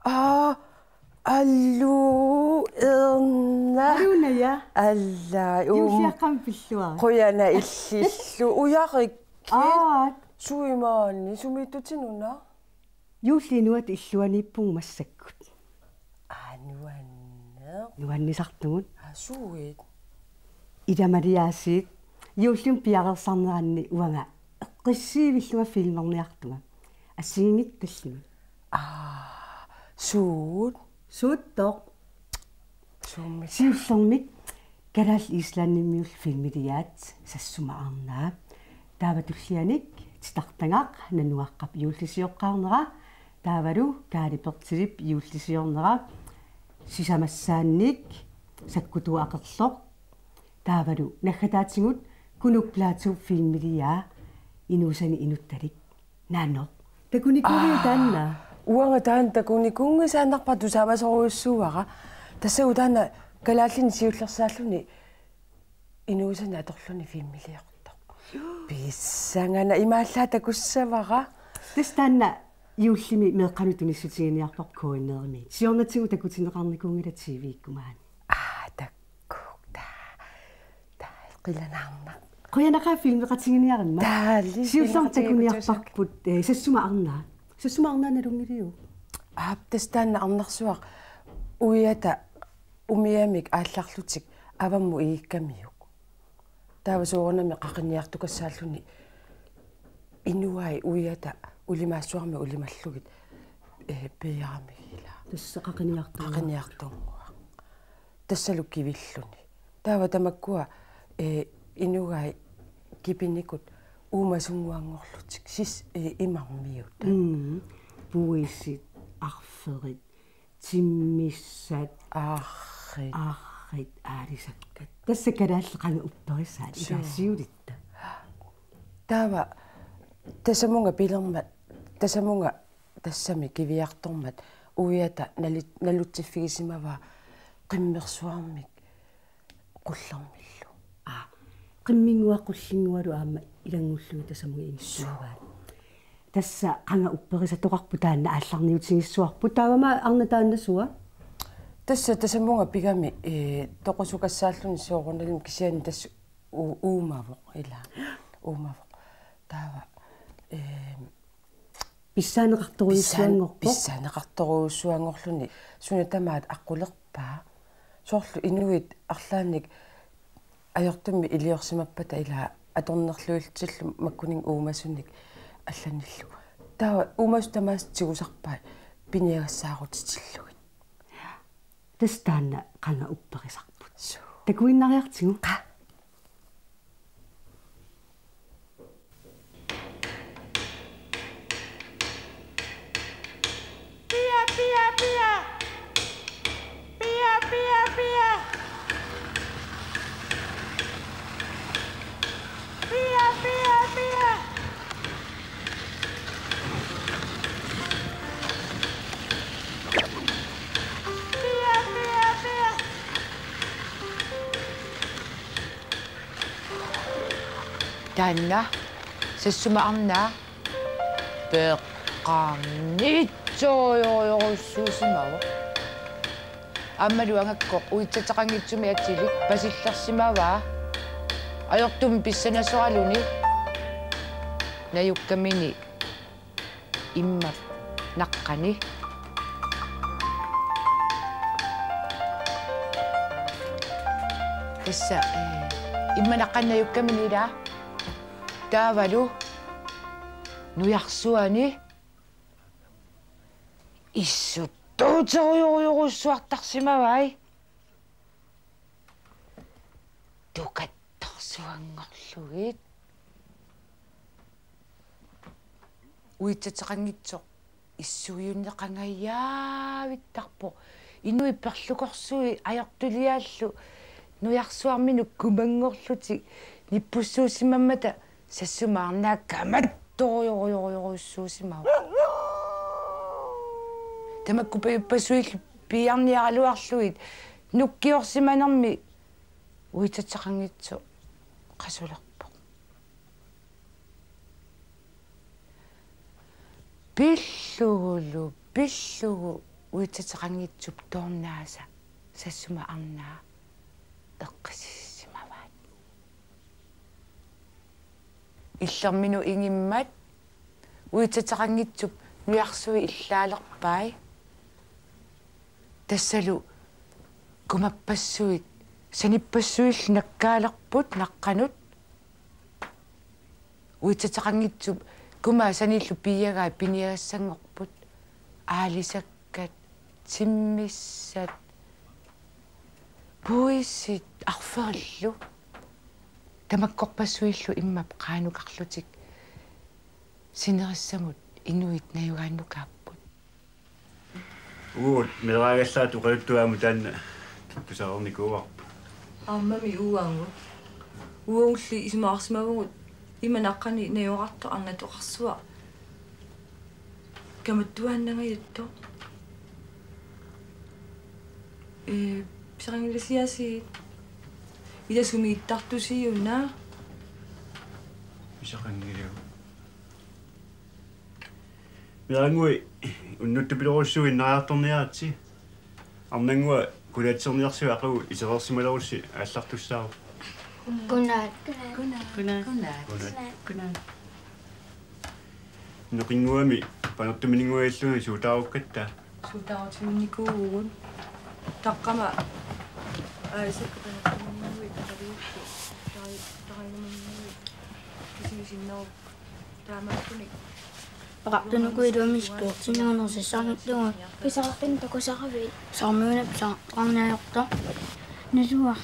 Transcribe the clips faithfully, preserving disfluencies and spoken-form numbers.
Aa, aluu, erna. Aluuna, ja. Alla, um. Juulliaqqamik pilluarit. Qujanaq illillu. Ujarikkit. Aa. Suimaanni, sumiittutit una? Juulli inuata illuaniippugut massakkut. Aa, nuanneq. Nuannisartugut. Aa, suit? Ida Mariasiit, juullimi piareersarneranni uanga eqqissiivillunga filmerniartunga. Assigiinngitsoq tallimat. Aa, suut? Suuttoq. Suummik? Siullermik Kalaallit Islandimiullu filmiliaat Sassuma Arnaa. Taava tullianik Titartagaq Nanuaqqap juullisioqqaarnera. Taavalu Kaali Berthelip juullisiornera. Sisamassaannik Sakkutuut Akerloq. Taavalu naggataatigut Kunuk Platou filmiliaa Inuusani inuttalik. Nanoq. Takunikuuviuk taanna? Uanga taanna takunikuunngisaannarpara, tusaamasorujussuuara. Tassa uanga taanna kalaallinik siullersaalluni inuusani atorluni filmiliortoq. Pissanganaq, imaallaat takussavara. Tassa taanna juullimi meeqqanut tunissutiginiarparput K N R-imi. Siornatigut takutinneqarnikuunngilaq T V-kkumaani. Aa, takkuk, taa. Taa, qilanaarnaq. Qujanaqaaq filmeqatiginiarimmat. Taali, siullermik filmeqatigiikkutsigu. Takuniarparput, eh, Sassuma Arnaa. Sassuma Arnaa nalunngiliuk? Aap, tassa taanna arnarsuaq uiata umiamik aallarlutik avammut igikkamiuk. Taava soorunami qaqiniartukassaalluni inuai uiata ulimaassuarmik ulimallugit, eh, piiaramigit ilaa. Tassa qaqiniartunnguaq. Qaqiniartunnguaq. Tassalu kivilluni. Taava tamakkua, eh, inuai kipinikut uumasunnguanngorlutik, sis, eh, imarmiutat. Mm. Puisit, arferit, timmissat, arrit. Arrit, aalisakkat. Tassa kalaallit qanga upperisaat. Suu. Ilaa siulitta. Taava tasamunga pilermat, tasamunga tassami kiviartormat uiata nalit-, nalutsiffigisimavaa qimmersuarmik qullermillu. Aa, qimminnguaq qullinngualu aamma ilanngullugit tasamunga inissimavaat. Tassa qanga upperisatoqarpoq, taanna aallarniutigissuarput, taavami arnaq taanna sua? Tassa tasamunga pigami, eh, toqusukassaalluni soorunalimi, kisianni tassa u-, uumavoq, ilaa. Uumavoq. Taava, eh, pissaaneqartorujussuanngorpoq. Pissaan-, pissaaneqartorujussuanngorluni suna tamaat aqqulerpaa. Soorlu inuit arlaannik ajortumik iliorsimappata ilaa atornerluillutillu makkuninnga uumasunik allanillu. Taava uumasut tamaasa tigusarpai piniagassaarutitillugit. Tassa taanna qanga upperisarput. Suu. Takuinnariartigu. Qaa. Pia, pia, pia. Pia, pia, pia. Pia, pia, pia. Pia, pia, pia. Taanna Sassuma Arnaa peqqarnitsorujorujorujussuusimavoq. Aammalu angakkoq uitsateqanngitsumik atilik pasillersimavaa. Ajortumik pissanasoraluni najukkamini immaqa naqqani. Tassa, eh, immaqa naqqani najukkamini ilaa. Taavalu nujarsuani issuttuuterujorujorujussuartarsimavai. Tukattorsuanngorlugit. Uitsateqanngitsoq issuiunneqangajaavittarpoq. Inuit perlukorsui ajortuliaallu nujarsuarminut kumanngorlutik nippussuusimammata Sassuma Arnaa kamattorujorujorujorujussuusimavoq. Tamakku pajuppassuillu piiarniaraluarlugit nukkiorsimanermi uitsateqanngitsoq qasulerpoq. Pillugulu, pillugu Uitsateqanngitsup toornaasa Sassuma arnaa eqqissisimavat. Illerminut ingimmat uitsateqanngitsup nujarsui illaalerpai. Tassalu kumappassuit, sanippassuillu nakkaalerput naqqanut. Uitsateqanngitsup kumaa sanillu piiagai piniagassanngorput. Aalisakkat, timmissat, puisit arferillu. Tamakkorpassuillu immap qaanukarlutik sinerissamut inuit najugaannukaapput. Uagut meeraagallaat oqaluttuaamut taanna tusarnikuuarput. Aammami uagut. Uagulli isumaqarsimavugut ima naqqani najugaqartoq arnatoqarsuaq kamattuaannangajattoq. Ee, pisaqanngilasiasiit. Ila sumiittartusiuna? Pisaqanngilasiuk. Meerannguaq unnuttupilorussuit innariartorniaritsi. Arnannguaq kulatserniarsuit aqagu isereersimalerussi aallartussaavoq. Godnat. Godnat. Godnat. Godnat. Godnat. Neqinnguami panertuminnguailluni suutaarukkatta. Suutaarutiminnikuuvugut. Taqqama aalisakkat panertuminnguit taqaliukku. Taqai-, taqainuminnguit. Kisiisinnaarukkit. Taamaattunik. Oqartunuku iluamik sportinngunersassarnittugut. Pisaqartuni takusaravit? Soormiuna pisaqarniartortoq. Naluara.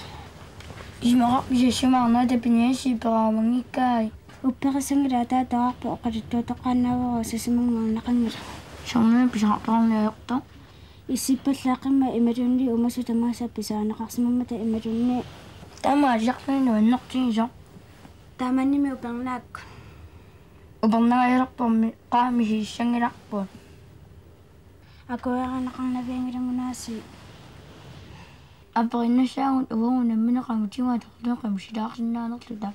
Isumaqarpoq Sassuma arnaa tapiniassii peraamanngikkai. Upperissanngilaq, ataata taarpoq oqaluttuatoqqaannaavoq Sassumanngorneqanngilaq. Soormiuna pisaqartoqarniartortoq. Issippallaaqimmat imaluunniit umasut tamaasa pisaaneqarsimammata imaluunniit. Taamaaliorluni nuannertigisoq. Taamannimi upernaakkut. Upernangajalerpormi qaami siissanngilarput. Akuerineqarnavianngilagut aasiit. Aperinnassaagut uagut nammineq qangutigua atorluta qimussilaarsinnaanerluta.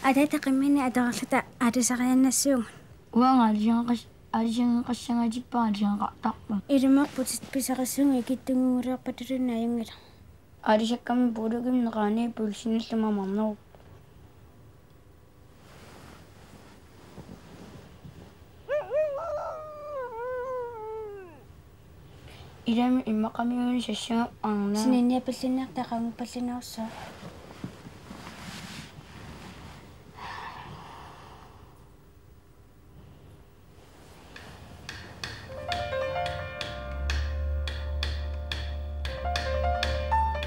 Ataata qimmini atorluta aalisariaannassuugut. Uanga aalisariaqas-, aalisariaqassangatippara aalisariaqartarpunga. Ilumoorputit pisarissumik ikittunnguulerpatulunnaajunngila. Aalisakkammi puulukimmi neqaani pulsinilluma marnerup. Ilami immaqamiuni Sassuma arnaa. Sininniapallinniarta qaangiuppallinnerussooq.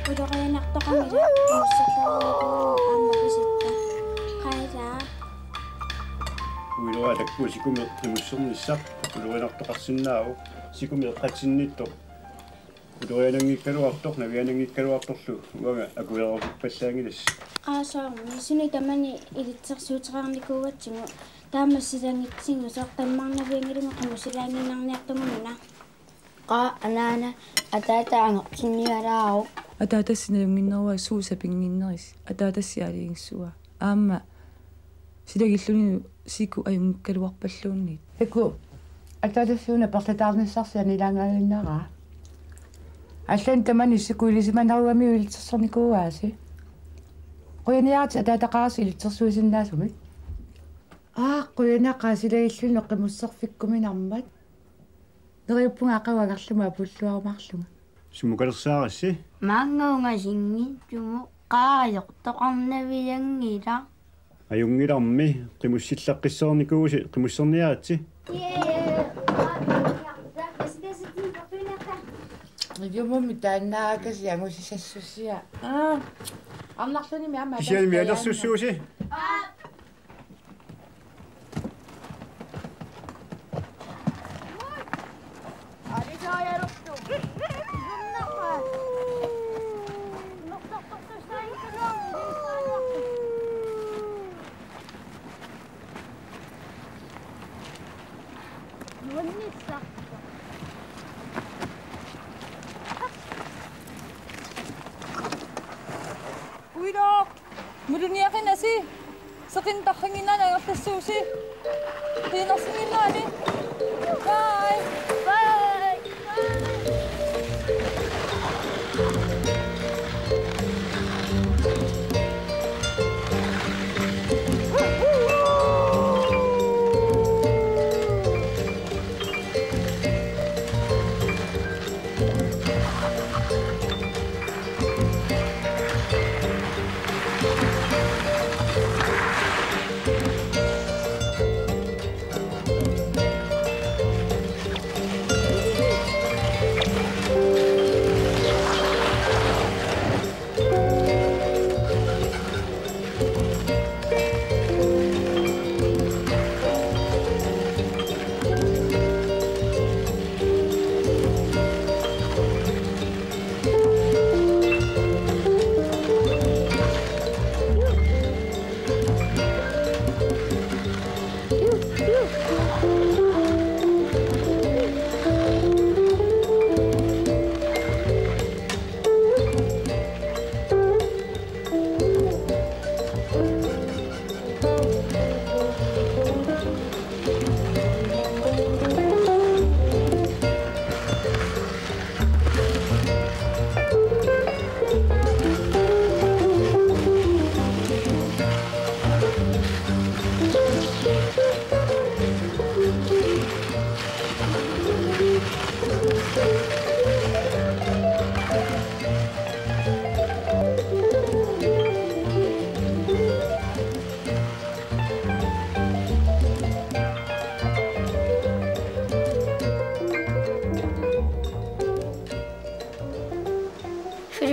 Ulorianartoqanngilaq, qimusserluarnikuuvugut aamma pisitta. Qaila. Uiloa takkua sikumik qimussernissaq ulorianartoqarsinnaavoq, sikumik eqqatsinniittoq. Uloriananngikkaluartoq, naviananngikkaluartorlu uanga akuererpippallaanngilassi. Qaa, soormi, suni tamani ilitsersuuteqarnikuugatsigu, taama silagitsigu soorlu tammarnavianngilagut qimussilaanngiinnarniartugut una. Qaa, anaana, ataata angertinnialaaruk. Ataatassi nalunnginnerua suut sapinnginnerisi, ataatassi aalajangissuaa. Aamma silagilluni siku ajunngikkaluarpalluunniit. Takuuk, ataatassi una perlataarnissarsi anilaangaaginnaraa. Allanik tamanik siku ilisimanerugamiuk ilitsersornikuugaasi. Qujaniaritsi ataataqarasi ilitsersuisinnaasumik. Aa, qujanaqaaq, silagilluni qimusserfikkuminarmat. Neriuppunga aqagu angerluma apulluarumaarlunga. Sumukalersaarissi? Maannga ungasinngitsugu, qaa, ajortoqarnavianngilaq. Ajunngilarmi, qimussillaqqissaarnikuuvusi, qimusserniaritsi. Ilummut taannaakasiaq angusisassusia. Aa, arnarlunimi aamma. Kisianni alersussuusi. Uilooq! Mulunniaqinasi. Seqineq tarrinnginnaani angerlassuusi. Qiinnarsinnginnaani. Bye. Bye.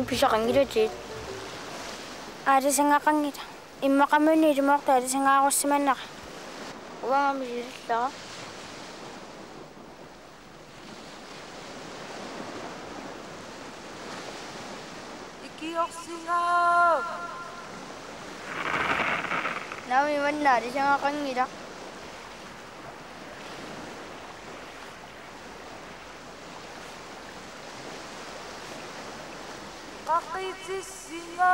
Pisaqanngilaq. Aalisagaqanngilaq. Immaqamunni ilumoortoq aalisagaarussimanera. Uanga misilillara. Ikiorsinga. Naamik, manna aalisagaqanngilaq. Qaqitsissinga.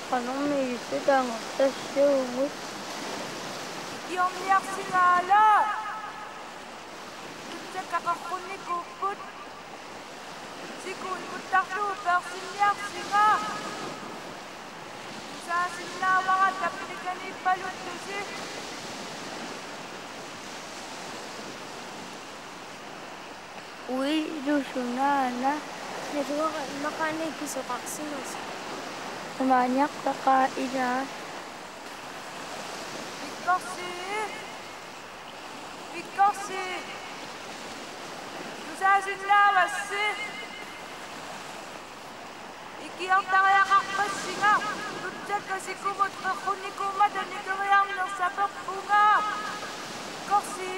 Qanormi issutaanngortassuugut. Ikiorniarsingaala. Nutsakka qaqqunnikuupput. Siku ikuttarlugu peersinniarsinga. Tusaasinnaavara tappikaniippaluttusi. Uilusunaana. Naluara immaqaanniit pisoqarsimasoq. Imaaniartaqaa ilaa. Pikkorsi. Pikkorsi. Tusaasinnaavassi. Ikiortariaqarpassinga, nutsakka sikumut qeqqunnikuummata nikeriarneq saperpunga. Pikkorsi.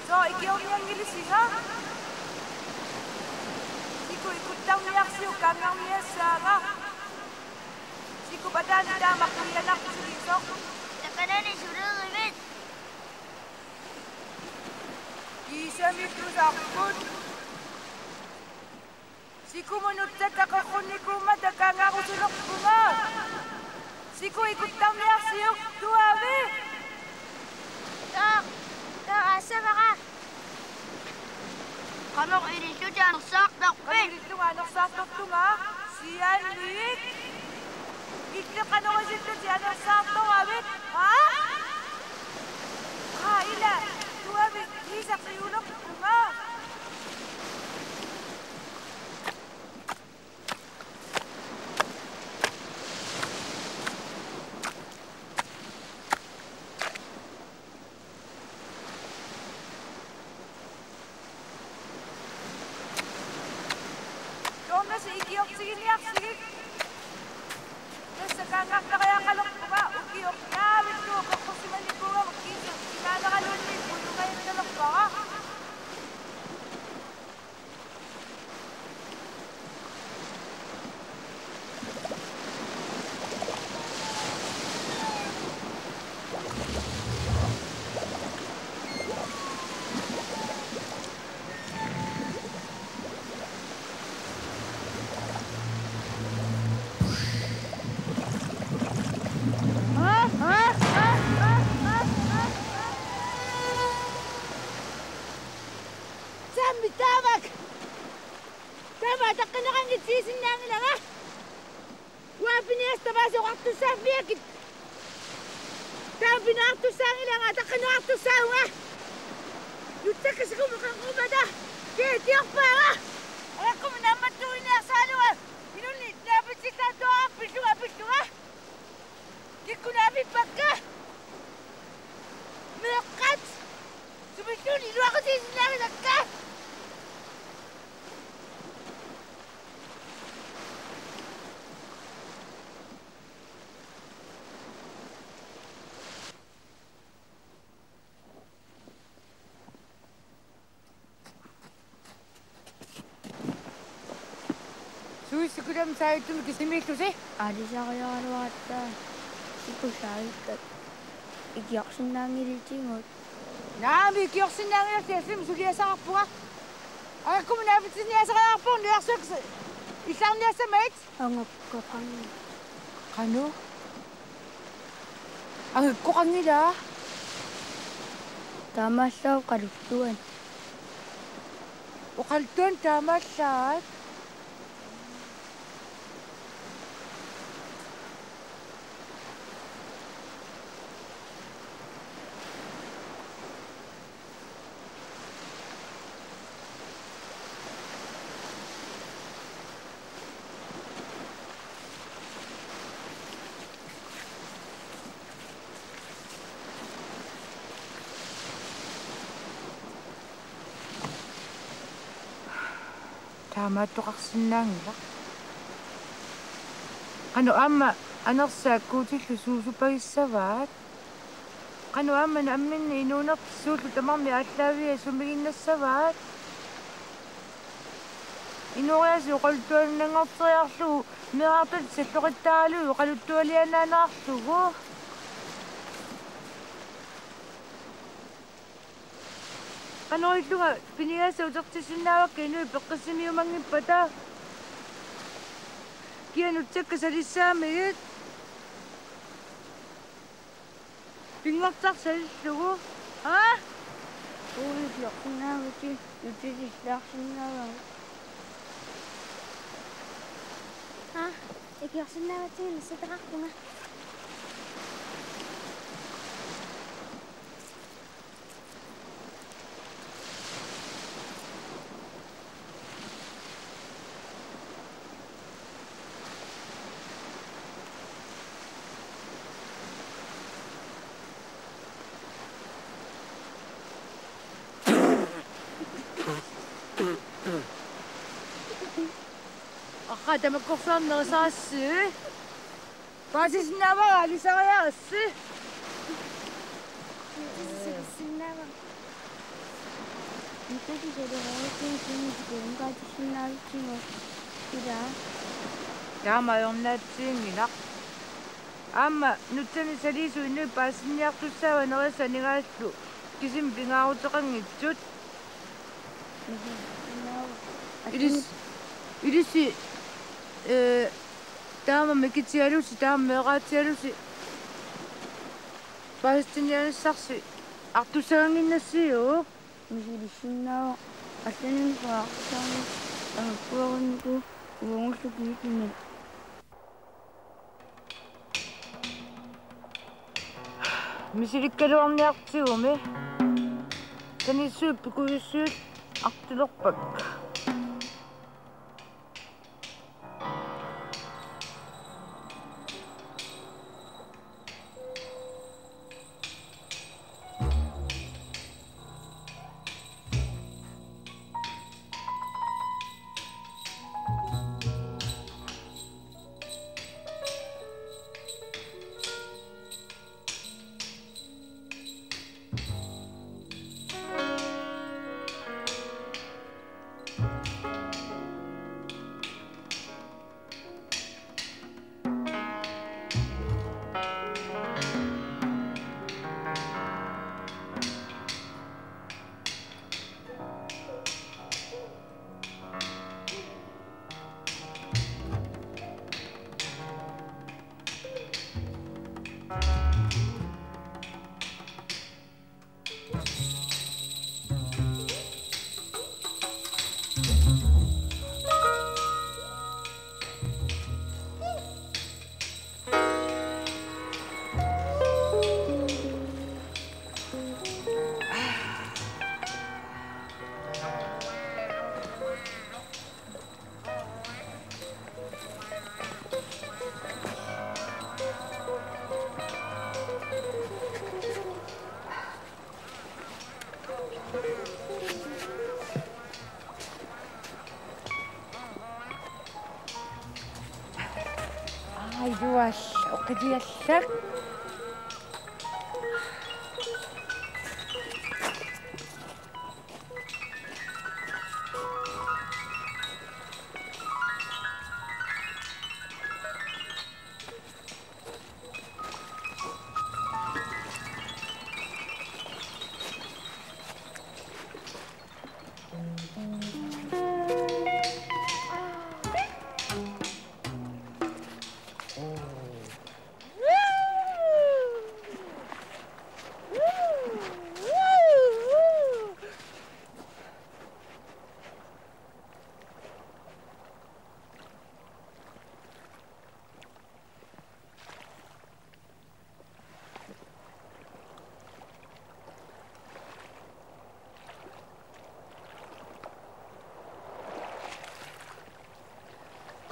Sooq ikiornianngilisinga? Siku ikuttarniarsiuk kaanngarniassaanga. Siku pataani taama quianartigisoq. Takanani sulerivit. Kiisami tusarput. Sikumut nutsakka qeqqunnikuummata kaanngarusulerpunga. Siku ikuttarniarsiuk, tuavi. Taa, taa, assavara. Qanoq ilissutit anersaartarpit? Qanoq ilillunga anersaartartunga? Sianik. Illit qanoq isillutit anersaartoravit? Aa? Aa, ila, tuavi, kiisa qiulerpunga. Tuornasi ikiortiginiarsigit. Tassa kaanngartariaqalerpunga, ukioq naavillugu qeqqussimanikuugama kiisa imaaneraluunniit pujungajattalerpara. Sammi taavak! Taama ataqqineqanngitsigisinnaaginnanga. Uanga piniassat tamaasa oqartussaaffiakka. Taama piniartussaanngilanga, ataqqineqartussaavunga. Nutsakka sikumut qeqqummata. Kee tiorpaanga. Arakkumut naammattuiniarsaaluga. Inunnik naapitsillaatua pillunga pillunga. Kikkut naapippakka. Meeqqat. Sumilluunniit iluaqutigisinnaanngilakka. Ulam saajuttumik kisimiillusi. Aalisariaraluaratta. Siku saajukkat. Ikiorsinnaanngilisigut. Naamik, ikiorsinnaanngilasi, assimi suliassaqarpunga. Aakkumi naapitsiniassariaqarpunga, nuersuak illarniassamagit. Angakkoqanngilaq. Qanoq? Angakkoqanngilaq. Taamaallaat oqaluttuani. Oqaluttuani taamaallaat. Taamaattoqarsinnaanngilaq. Qanoq aamma anersaat Guutillu suusupagissavaat? Qanoq aamma namminneq inuunertik suullu tamarmik aallaaviat sumiginnassavaat? Inooriaaseq oqaluttuaannanngorteriarlugu meerartatit salloqittaaralugu oqaluttualiaannaanerarlugu. Qanoq illunga piniagassat utertissinnaavakka inuit peqqissimiumanngippata? Kia nutsakka salissaamigit? Pinngortarsi salillugu. Aa? Uagut ikiorsinnaavutit, nutsatisilaarsinnaavagut. Aa, ikiorsinnaavatsigit nassataqarpunga. Aqqa tamakkorsuarneq nerisarassi. Paasisinnaavara aalisariarassi. Nutsatisilaarsinnaavagut. Nutsatisilaarsinnaavagut. Ila. Taama ajornaatsiginngilaq. Aamma nutsanik saliisut inuit paasitinniartussaavat nerisat aningaasallu kisimik pingaaruteqanngitsut. Ilis-, ilissi, ee, taama mikitigalusi, taama meeraatsigalusi paasitinniagassaasi artussagaannginnassiuk? Misilissinnaavoq. Allanik paarsaani angakkuarunnikuuvoq uagullu kiikinik. Misilikkaluarniartigumi. Tanissuit pikujussuit artulerpakka. Aajual oqiliallak.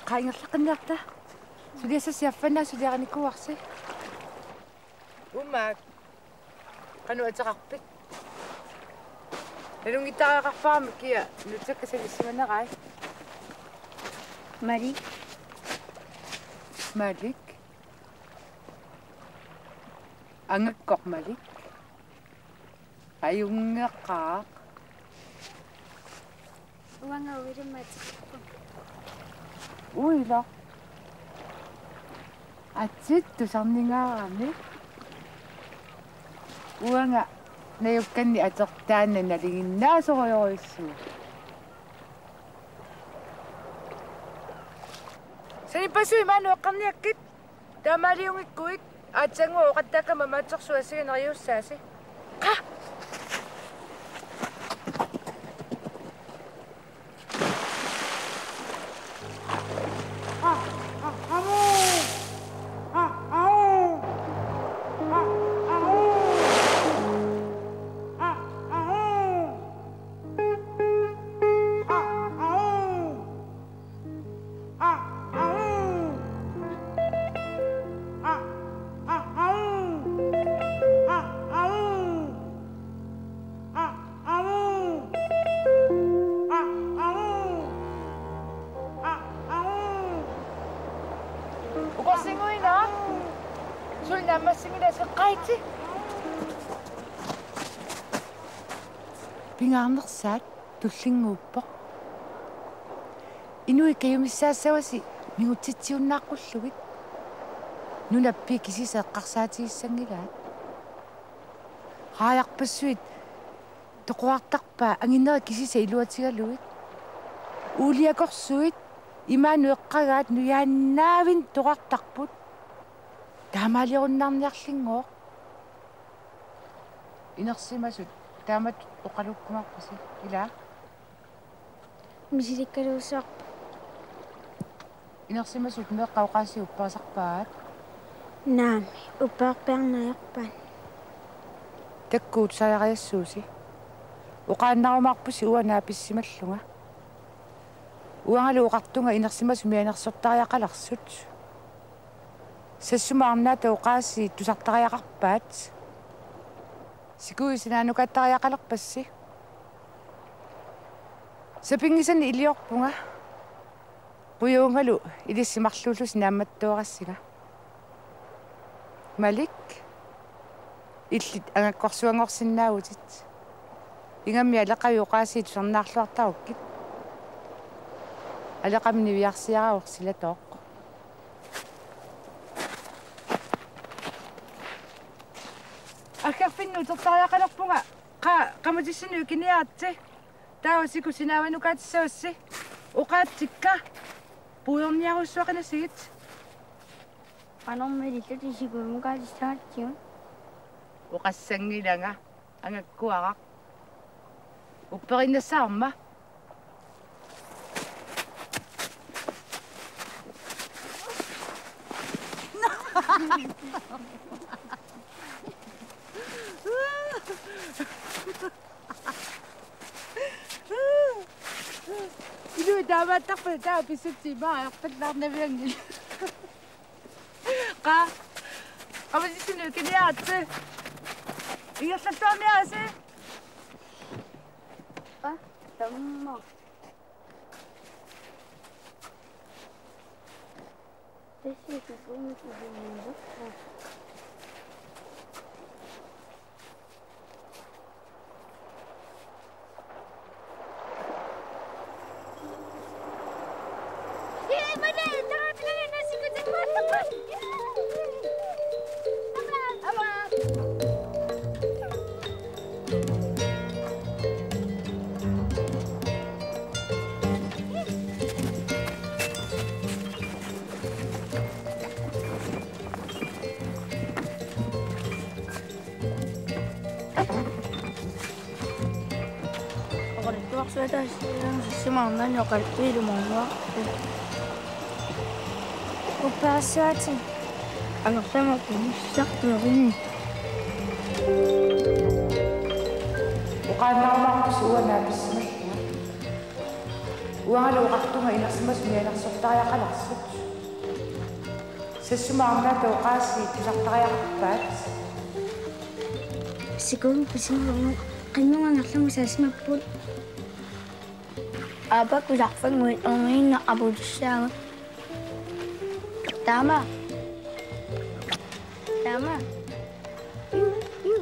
Qaa, ingerlaqqinniarta. Suliassasi affanna suliarinikuuarsi. Umaak. Qanoq ateqarpit? Nalunngittariaqarparami kia nutsakka sanissimanerai. Malik. Malik. Angakkoq Malik. Ajunngeqaaq. Uanga uilimmat. Uiloq. Atsit tusarningaarami. Uanga najukkanni atortaanna nalinginnaasorujorujussuuvoq. Sanippassuit maani eqqarniakkit. Taamaaliunngikkuit aatsaannguaq oqattaakkamma maatsorsuaq assigiinngeriussaasi. Qa! Ukorsinguina. Suli naammassinngilaat, seqqaitsi. Pingaarnersaat tullinnguuppoq. Inuit kajumissaassavasi mingutsitsiunnaaqqullugit. Nunap pii kisisa eqqarsaatigissanngilaat. Raajarpassuit toqorartarpaat anginerit kisisa iluatigalugit. Uuliakorsuit imaanut eqqagaat nujaannaavinnut toqorartarput. Taamaalirunnaarniarlinngooq. Inersimasut taamatut oqalukkumaarpasi, ilaa? Misilikkaluussuarput. Inersimasut meeqqat oqaasii upperisarpaat? Naamik, upperisarpiarneq ajorpaat. Takuuk tusariaqassuusi. Oqaannarumaarpusi uanga naapissimallunga. Uangalu oqartunga inersimasut mianersortariaqalersut. Sassuma arnaata oqaasii tusartariaqarpaat. Sikuisanaanukattariaqalerpassi. Sapinngisannik iliorpunga. Qujaungalu ilissi marluullusi naammattoorassinga. Malik, illit angakkorsuanngorsinnaavutit. Ingammik aleqavit oqaasii tusarnaarluartarukkit. Aleqamik niviarsiaravoq silatooq. Aggerfinnut utertariaqalerpunga, qa-, qamutissinnut ikiniaritsi. Taava siku sinaavanukaatissavassi. Oqaatsikka. Puigorniarujussuaqinasigit. Qanormi ilillutit sikuimukaatissagatsigut? Oqassanngilanga. Angakkuaraq. Upperinnassavarma. Inuit taamaattarput taava pissutsit imaarpallaarnavianngillat. Qa-, qamutissinnut ikiniaritsi. Ingerlalluarniarisi. Qa, tamma. Tassa ikippugut ikippugut. Oqaluttuarsuata assigiinngitsunik simaarnani oqaluttuilumoorluarput. Upperissuaatsi. Angerlamut unissartuarini. Oqaannarumaarpusi uanga naapissimallunga. Uangalu oqartunga inersimasut mianersortariaqalersut. Sassuma arnaata oqaasii tusartariaqarpaat. Sikuum pisimavunga qinnguangerlugu saasimapput. Aappakkut sarfannguit orniginnaq apuutussaagut. Taama. Taama. Iu, iu.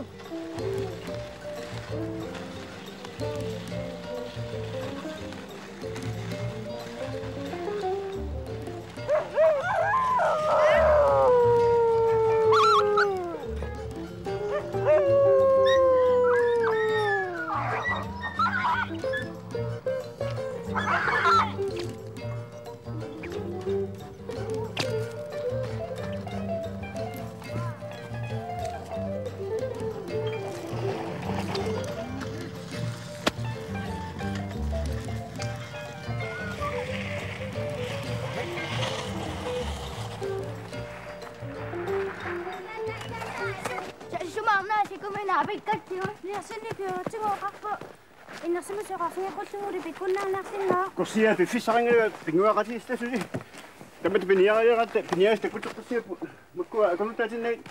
Sassuma arnaa sikumiuna pikkatsigu. Niarsinni piutsigu oqarpoq. Inersimasut oqarfigeqqulluguli pikkunnaannarsinnaavoq. Korsiaa piffissaqanngilaq pinnguaqatigiissutasi. Tamatta piniariaratta piniagasut takkuteqqissapput. Makkua akornutaatinnagit.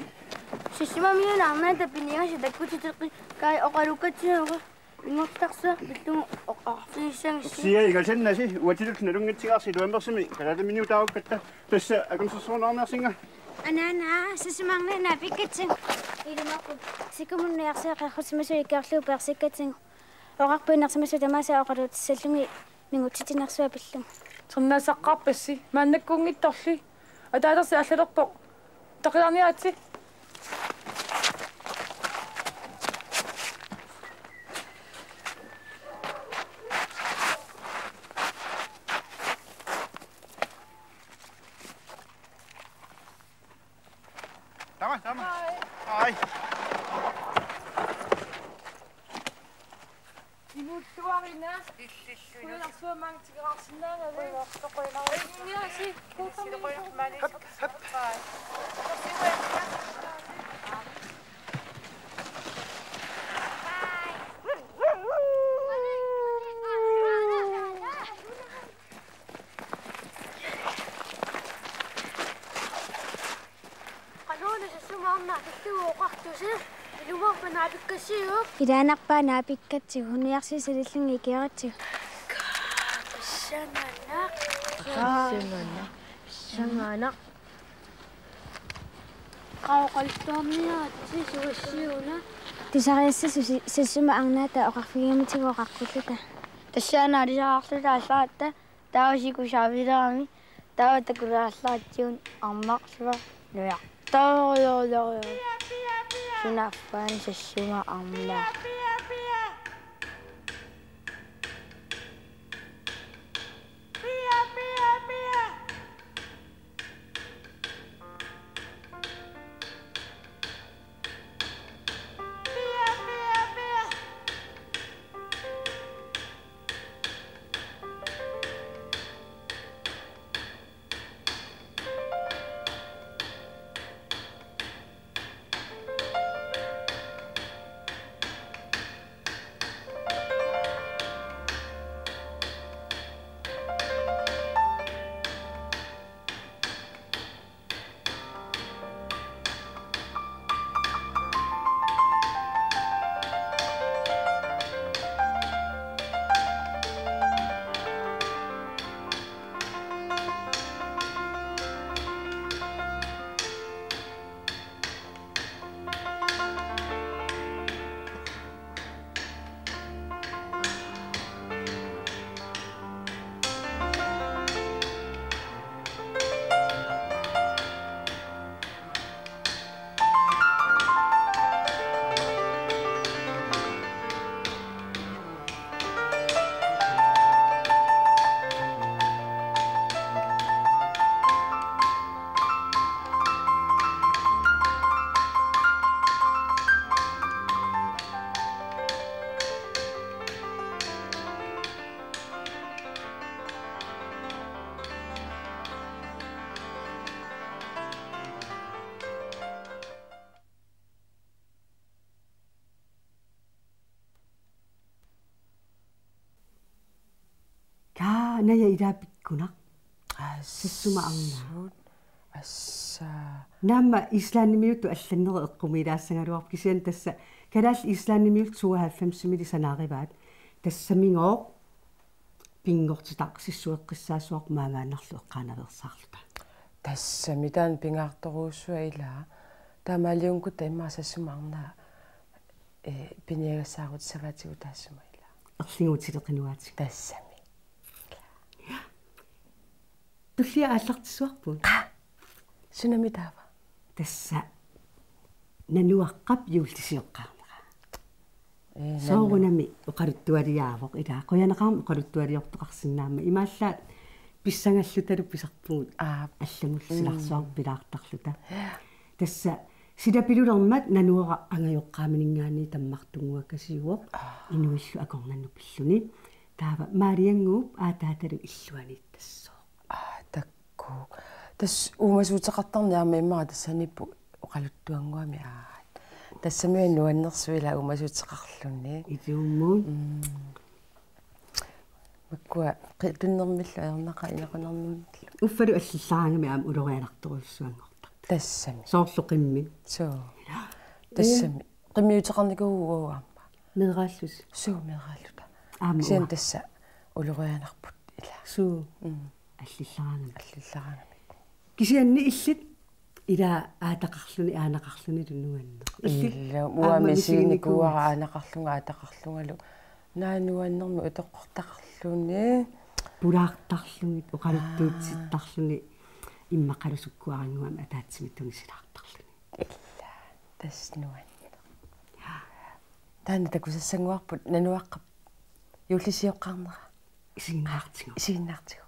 Sassumamiuna arnaata piniagasut takkutiteqqikkai oqalukkatsigu. Ingertarsa pillugu oqarfigissagissi. Korsiaa igasannasi uatsillu nalunngitsigaarsi iluammersumi kalaatiminik utaarukkatta. Tassa akornusersorneqarniarsinga. Anaana, sassuma arnaa pikkatsigu. Ilumoorpoq. Sikumiuna niarsiat qerrusimasut ikiorlugu peersikkatsigu. Oqarpoq inersimasut tamaasa oqalutissallugit mingutsitinersuaq pillugu. Ternaasaqqaarpassi maannakkuunngitsorli. Ataasersi allalerpoq. Taqilaarniaritsi. Taama, taama. Hej. Inuuttuarina. Illillu. Qujanarsuaq maanga tikeraarsinnaagavit. Qujanarsuaq, qujanarsuaq. Ingiasi, kuuttami. Hap, hap. Qanoruna sassuma arnaa pillugu oqartusi, ilumoorpa naapikkassiuk? Ilaanarpaa naapikkatsigu, niarsiat salillugit ikioritsigu. Qassanganaq. Qassanganaq. Qassanganaq. Qauqaltorniaatsi suassiuna. Tusariassasoq si-, sassuma arnaata oqarfigigamitsigu oqaqqulluta. Tassaana alisaraarluta allaratta. Taava siku saavilerami, taava takulaarlaatsigut arnarluaq nujartoorlugu. Sunaaffa sassuma arnaa. Naja ilaa pikkunaq. Assut. Sassuma arnaa. Assa. Naamma Islandimiuttut allannerit eqqumiilaassagaluarput kisianni tassa kalaallit Islandimiullu tooghalvfemsimili sanaarivaat. Tassamigooq pinngortitaq sissueqqissaassuarput maanngarnerlu eqqaanaveersaarluta. Tassami taanna pingaartorujussuaq ilaa. Taamaaliunngutta immaqa sassuma arnaa, eh, piniagassaarutit savaatigut taassuma ilaa. Erliguutileqinuaatigut. Tassami. Tullia aallartissuarput. Aa. Sunami taava? Tassa Nanuaqqap juullisioqqaarnera. Ee, nanu. Soorunami oqaluttualiaavoq ilaa. Qujanaqaaq oqaluttualiortoqarsinnaammat. Imaallaat pissangallutalu pisarpugut. Aa. Allamut silarsuarmik pilaartarluta. Tassa silapilulermat Nanuara angajoqqaamininngaanniit tammartunnguakasiuvoq. Aa. Inuillu akornannut pilluni. Taava Maaliannguup aataatalu illuaniittassooq. Aa, tak- Kuu. Tassa uumasuuteqartarneq aamma immaqa tassaniippoq oqaluttuannguamik aat. Tassami nuannersuaq ilaa uumasuuteqarluni. Ituummuun. Mm. Makkua qi-, tunnermillu ajornaqaaq inequnarnermillu. Uffalu allillaraangami aamma ulorianartorujussuanngortarput. Tassami. Soorlu qimmit. Soo. Tassami. Qimmiuteqarnikuuvoq aamma. Meeraallusi. Suu, meeraalluta. Aamma. Kisianni uanga. Tassa ulorianarput ilaa. Suu. Mm. Allillaraangami. Allillaraangami. Kisianni illit ilaa aataqarluni, aanaqarlunilu nuanneq. Illit. Illa, aamma uanga misiginikuuara misiginikuuara aanaqarlunga aataqarlungalu. Naak nuannermi utoqqortaqarluni. Pulaartarlugit, oqaluttuutittarluni. Aa. Immaqalu sukkuarannguamik ataatsimik tunisilaartarluni. Illa, tassa nuanneq. Taanna takusassannguarput Nanuaqqap juullisioqqaarnera. Isiginnaartigu. Isiginnaartigu.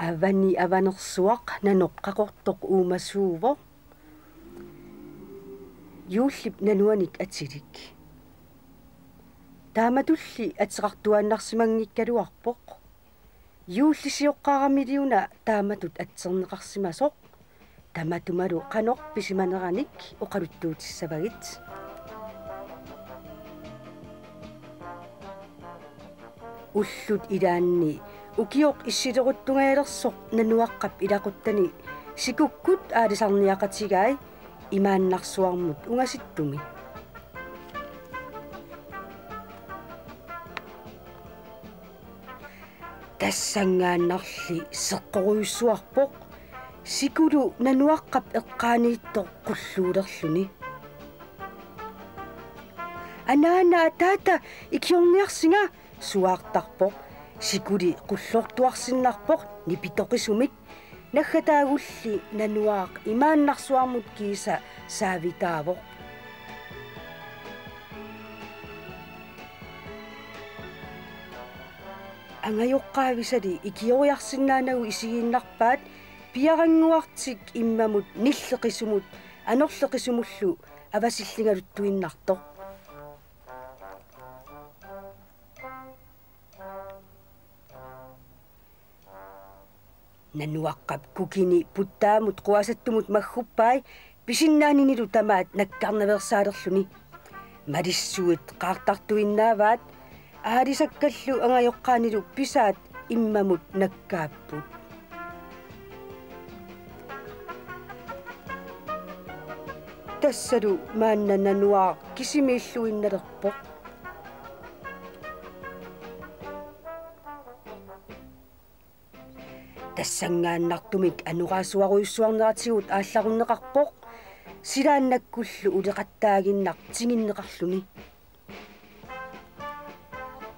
Avani avanersuaq nanoq qaqortoq uumasuuvoq. Juullip nanuanik atilik. Taamatulli ateqartuaannarsimanngikkaluarpoq. Juullisioqqaaramiliuna taamatut atserneqarsimasoq. Tamatumalu qanoq pisimaneranik oqaluttuutissavagit. Ullut ilaanni ukioq issileruttungajalersoq Nanuaqqap ilaquttani sikukkut aalisarniaqatigai imaannarsuarmut ungasittumi. Tassanngaannarli seqqorujussuarpoq sikulu Nanuaqqap eqqaaniittoq qulluulerluni. Anaana, ataata, ikiorniarsinga, suaartarpoq. Sikuli qullortuarsinnarpoq nipitoqisumik. Naggataagulli Nanuaaq imaannarsuarmut kiisa saavitaavoq. Angajoqqaavisali ikioriarsinnaanagu isigiinnarpaat piarannguartik immamut nilleqisumut anorleqisumullu avasilligaluttuinnartoq. Nanuaqqap kukini puttaamut quasattumut magguppai pisinnaaninilu tamaat nakkarnaveersaalerluni. Malissuit qaartartuinnaavaat aalisakkallu angajoqqaanilu pisaat immamut nakkaapput. Tassalu maanna Nanuaaq kisimiilluinnalerpoq. Tassanngaannartumik anoraasuarujussuarneratigut aallarunneqarpoq, silaannakkullu uleqattaaginnaq tinginneqarluni.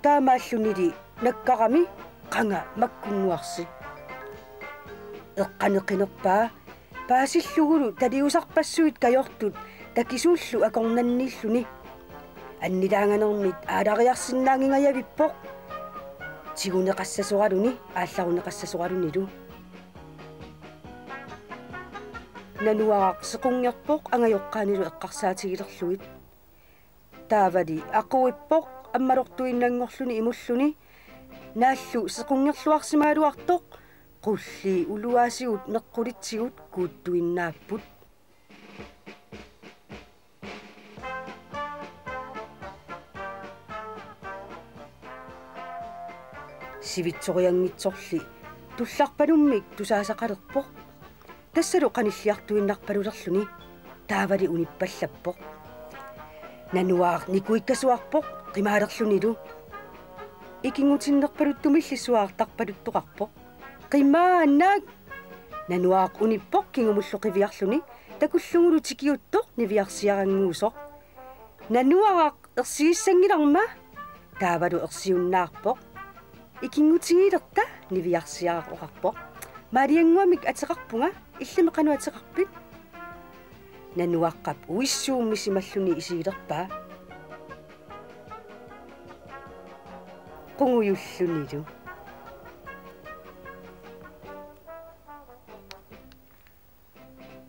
Taamaallunili nakkarami qanga makkunnguarsi. Eqqaneqinerpaa paasillugulu taliusarpassuit kajortut takisuullu akornanniilluni. Annilaanganermit aalariarsinnaanngingajavippoq. Tiguneqassasoraluni aallarunneqassasoralunilu. Nanuaraq sequnngerpoq angajoqqaanilu eqqarsaatigilerlugit. Taavali aquippoq ammalortuinnanngorluni imulluni. Naallu sequnngerluarsimagaluartoq qullii uluaasigut meqqulitsigut kuuttuinnaapput. Sivitsorianngitsorli tullarpalummik tusaasaqalerpoq. Tassalu qanilliartuinnarpalulerluni taavali unippallappoq. Nanuaraq nikuikkasuarpoq qimaalerlunilu. Ikinngutinnerpaluttumilli suaartarpaluttoqarpoq. Qimaanak! Nanuaraq unippoq kingumullu qiviarluni takullugulu tikiuttoq niviarsiarannguusoq. Nanuaraq, ersigissanngilarma? Taavalu ersiunnaarpoq. Ikinngutigilerta, niviarsiaraq oqarpoq. Maaliannguamik ateqarpunga, illimmi qanoq ateqarpit? Nanuaqqap uissuummisimalluni isigilerpaa. Qungujullunilu.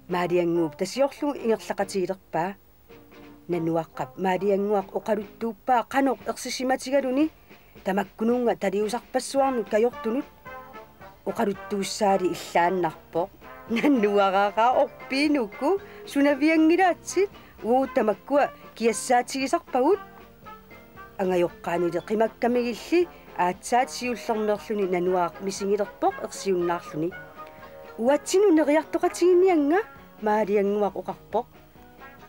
Maaliannguup tasiorlugu ingerlaqatigilerpaa. Nanuaqqap Maaliannguaq oqaluttuuppaa qanoq ersisimatigaluni tamakkununnga taliusarpassuarnut kajortunut. Oqaluttuussaali illaannarpoq. Nanuaraqaaq orpiinuku, sunavianngilaatsit, uagut tamakkua kiassaatigisarpagut. Angajoqqaanili qimakkamigilli aatsaat siullermeerluni Nanuaraq misigilerpoq ersiunnaarluni. Uatsinnut neriartoqatigiinniannga, Maaliannguaq oqarpoq.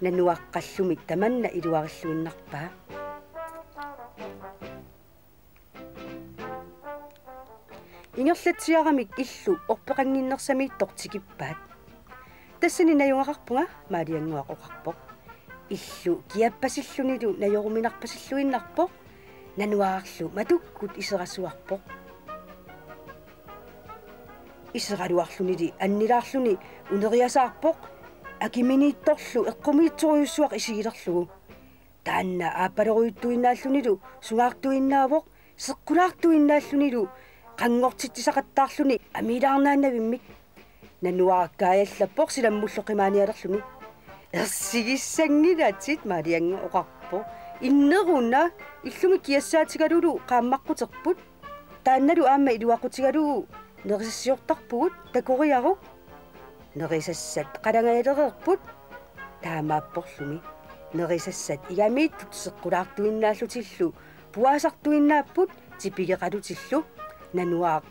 Nanuaqqallumi tamanna iluarilluinnarpaa. Ingerlatsiaramik illu orpeqannginnersamiittoq tikippaat. Tassani najugaqarpunga, Maaliannguaq oqarpoq. Illu kiappasillunilu najoruminarpasilluinnarpoq, Nanuararlu matukkut iserasuarpoq. Iseraluarlunili annilaarluni uneriasaarpoq, akiminiittorlu eqqumiitsorujussuaq isigilerlugu. Taanna aappalorujuttuinnaallunilu sungaartuinnaavoq, seqqulaartuinnaallunilu qanngortitsisaqattaarluni amiilaarnaannavimmik. Nanuaraq kaajallappoq silammullu qimaanialerluni. Ersigissanngilaatsit, Maaliannguaq oqarpoq. Inneruna, illumi kiassaatigalulu qaammaqquterput. Taannalu aamma iluaqutigalugu nerisassiortarpugut, takoriaruk. Nerisassat qalangajalereerput. Taamaapporlumi nerisassat igamiittut seqqulaartuinnaallutillu puaasartuinnaapput tipigeqalutillu. Nanuaraq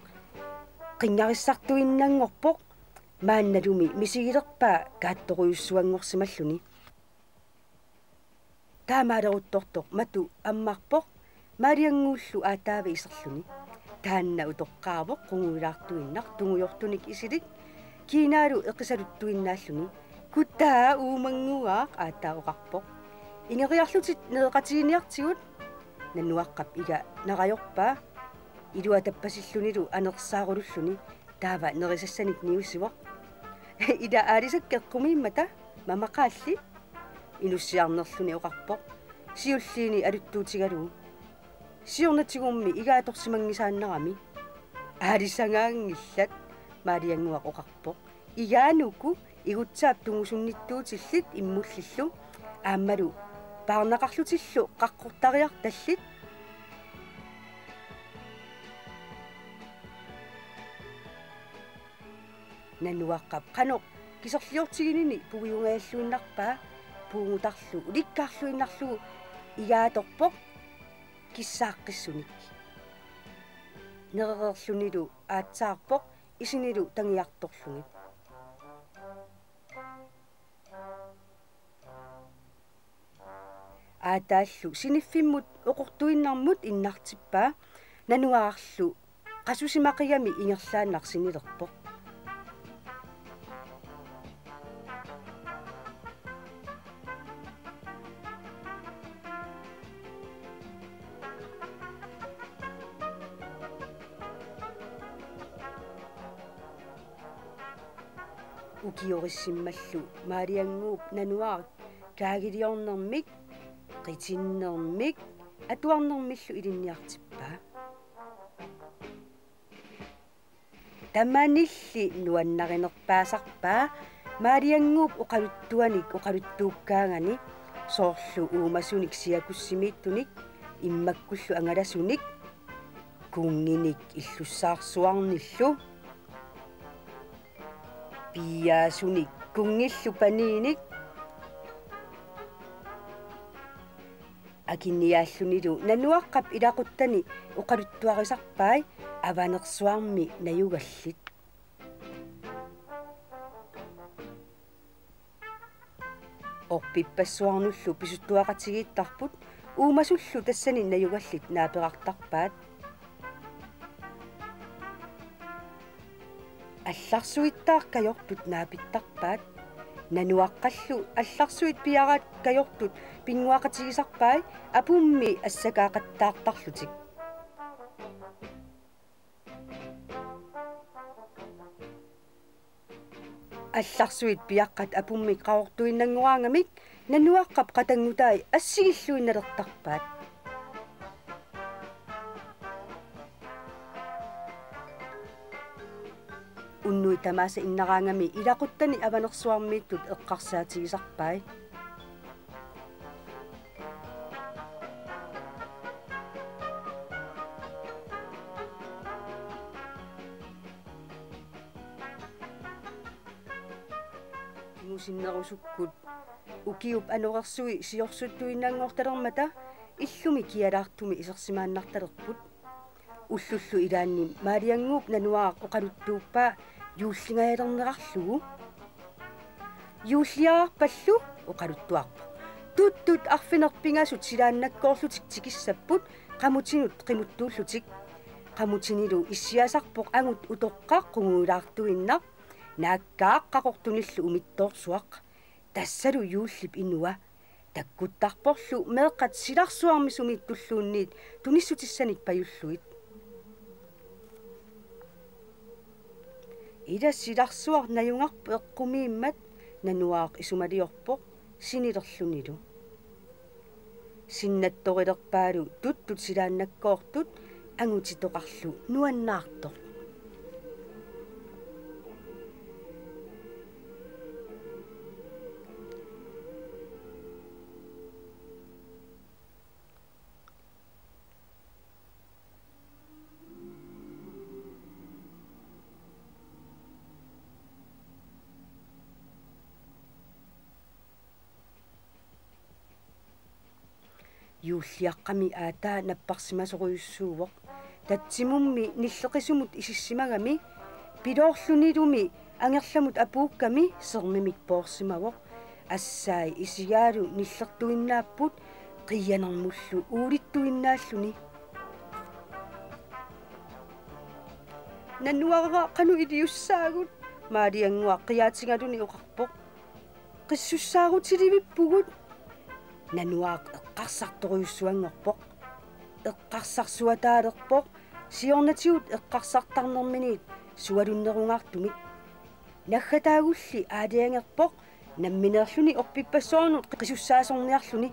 qinngarissartuinnanngorpoq, maannalumi misigilerpaa kaattorujussuanngorsimalluni. Taamaaleruttortoq matu ammarpoq, Maaliannguullu aataava iserluni. Taanna utoqqaavoq qungujulaartuinnaq tungujortunik isilik, kiinaalu eqisaluttuinnaalluni. Kutaa Uumannguaaq, aataa oqarpoq. Ingeriarlutit nereqatigiinniartigut. Nanuaqqap ila narajorpaa. Iluatappasillunilu anersaarululluni. Taava nerisassanik niusivoq. Ila aalisakka eqqumiimmata, mamaqaalli, inussiarnerluni oqarpoq, siulliini aluttuutigalugu. Siornatigummi igaatorsimanngisaannarami. Aalisagaanngillat, Maaliannguaq oqarpoq. Igaanuku igutsaap tungusunnittuutillit immullillu aammalu paarnaqarlutillu qaqqortariartallit. Nanuaqqap qanoq kiserliortiginini puigungajalluinnarpaa, puugutarlu ulikkaarluinnarlugu igaatorpoq kissaaqqissunik. Nerereerlunilu aatsaarpoq isinilu tangiartorlugit. Aataallu siniffimmut oqortuinnarmut innartippaa, Nanuararlu qasusimaqigami ingerlaannaq sinilerpoq. Ukiorissimmallu Maaliannguup Nanuaraq kaagiliornermik, qitinnermik, atuarnermillu ilinniartippaa. Tamanilli nuannarinerpaasarpaa Maaliannguup oqaluttuanik oqaluttuukkaangani, soorlu uumasunik siakussimiittunik, immakkullu angalasunik, kunnginik illussaarsuarnillu, piiaasunik kunngillu paniinik, akiniaallunilu Nanuaqqap ilaquttani oqaluttuarisarpai Avanersuarmi najugallit. Orpippassuarnullu pisuttuaqatigiittarput, uumasullu tassani najugallit naaperartarpaat. Allarsuittaaq kajortut naapittarpaat. Nanuaqqallu allarsuit piaraat kajortut pinnguaqatigisarpai apummi assakaaqattaartarlutik. Allarsuit piaqqat apummik qaqortuinnanngoraangamik Nanuaqqap qatanngutai assigilluinnalertarpaat. Unnuit tamaasa innaraangami ilaquttani Avanersuarmiittut eqqarsaatigisarpai. Kingusinnerusukkut ukiup anorersui siorsuttuinnanngortalermata illumi kialaartumi isersimaannartalerput. Ullullu ilaanni Maaliannguup Nanuaraq oqaluttuuppaa juullingajalernerarlugu. Juulliararpallu oqaluttuarpoq: Tuttut arfineq-pingasut silaannakkoorlutik tikissapput qamutinut qimuttuullutik. Qamutinilu issiasarpoq angut utoqqaq qungujulaartuinnaq, naakkaaq qaqortunillu umittoorsuaq. Tassalu juullip inua. Takkuttarporlu meeqqat silarsuarmi sumiittulluunniit tunissutissanik pajullugit. Ila silarsuaq najugarput eqqumiimmat, Nanuaraq isumaliorpoq sinilerlunilu. Sinnattorilerpaalu tuttut silaannakkoortut angutitoqarlu nuannaartoq. Juulliaqqami aataa napparsimasorujussuuvoq. Tatsimummi nilleqisumut isissimagami, piloorlunilumi angerlamut apuukkami sermimik poorsimavoq. Assai isigaalu nillertuinnaapput, qiianermullu uulittuinnaalluni. Nanuaraq, qanoq iliussaagut? Maaliannguaq qiaatigaluni oqarpoq. Qissussaarutilivippugut. Nanuaraq eqqarsartorujussuanngorpoq. Eqqarsarsuataalerpoq siornatigut eqqarsartarnerminiit sualunnerungaartumik. Naggataagulli aalajangerpoq nammineerluni orpippassuarnut qisussaasorniarluni.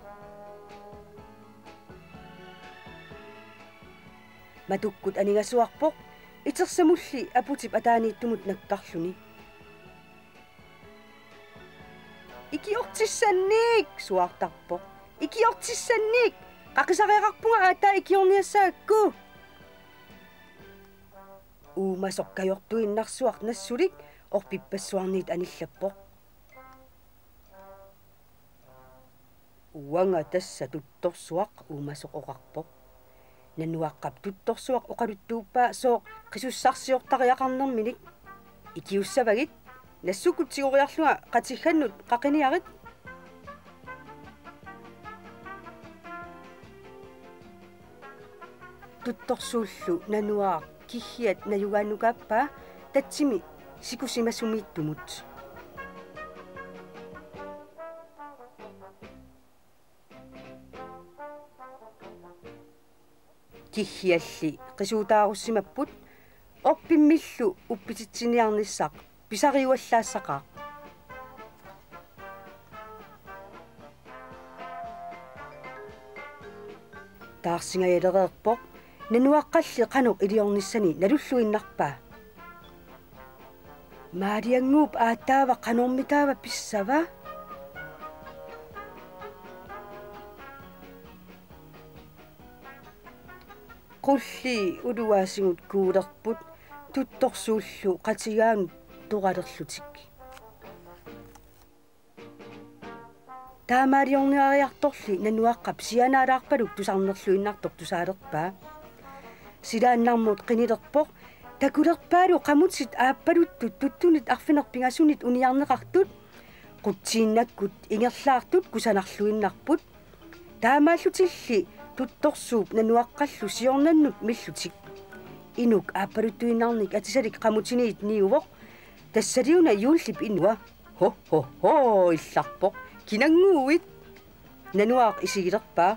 Matukkut aningasuarpoq, itersamulli aputip ataaniittumut nakkarluni. Ikiortissannik! Suaartarpoq. Ikiortissannik! Qaqisariaqarpunga aatsaat ikiorniassagakku! Uumasoq kajortuinnarsuaq nassulik orpippassuarniit anillappoq. Uanga tassa tuttorsuaq, uumasoq oqarpoq. Nanuaqqap tuttorsuaq oqaluttuuppaa sooq qisussarsiortariaqarnerminik. Ikiussavagit, nassukkut tigoriarlunga qatiggannut qaqiniarit. Tuttorsuullu Nanuaraq kiggiat najugaannukaappaa tatsimi sikusimasumiittumut. Kiggialli qisuutaarussimapput, orpimmillu uppititsiniarnissaq pisariuallaassaqaaq. Taarsingajalereerpoq, Nanuaqqalli qanoq iliornissani nalulluinnarpaa. Maaliannguup aataava qanormitaava pissava? Qullii uluaasigut kuulerput tuttorsuullu qatigaanut toralerlutik. Taamaaliorniariartorli Nanuaqqap sianaalaarpaluk tusarnerluinnartoq tusaalerpaa. Silaannarmut qinilerpoq, takulerpaalu qamutit aappaluttut tuttunit arfineq-pingasunit uniarneqartut, qutsiinnakkut ingerlaartut kusanarluinnarput. Taamaallutilli tuttorsuup Nanuaqqallu siornannut millutik. Inuk aappaluttuinnarnik atisalik qamutiniit niuvoq. Tassaliuna Juullip inua: "Ho, ho, ho," illarpoq. "Kinannguuit?" Nanuaaq isigilerpaa: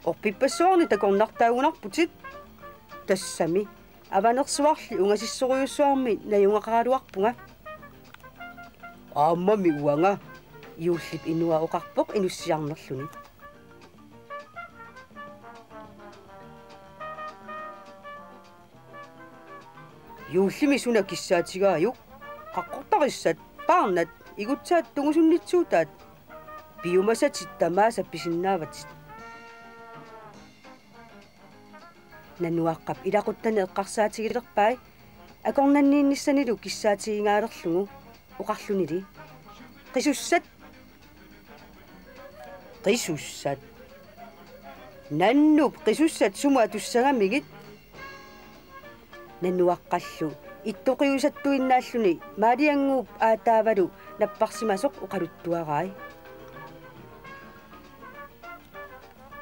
"Orpippassuarni takornartaagunarputit." "Tassami. Avanersuarli ungasissorujussuarmi najugaqaraluarpunga." "Aammami uanga," Juullip inua oqarpoq inussiarnerluni. "Juullimi suna kissaatigaajuk? Qaqqortarissat, paarnat, igutsaat tungusunnitsuutaat. Piumasatit tamaasa pisinnaavatit." Nanuaqqap ilaquttani eqqarsaatigilerpai akornanniinnissanilu kissaatigingaalerlugu oqarlunili: "Qisussat." "Qisussat? Nannup qisussat sumut atussagamigit?" Nanuaqqallu ittoqiusattuinnaalluni Maaliannguup aataavalu napparsimasoq oqaluttuarai.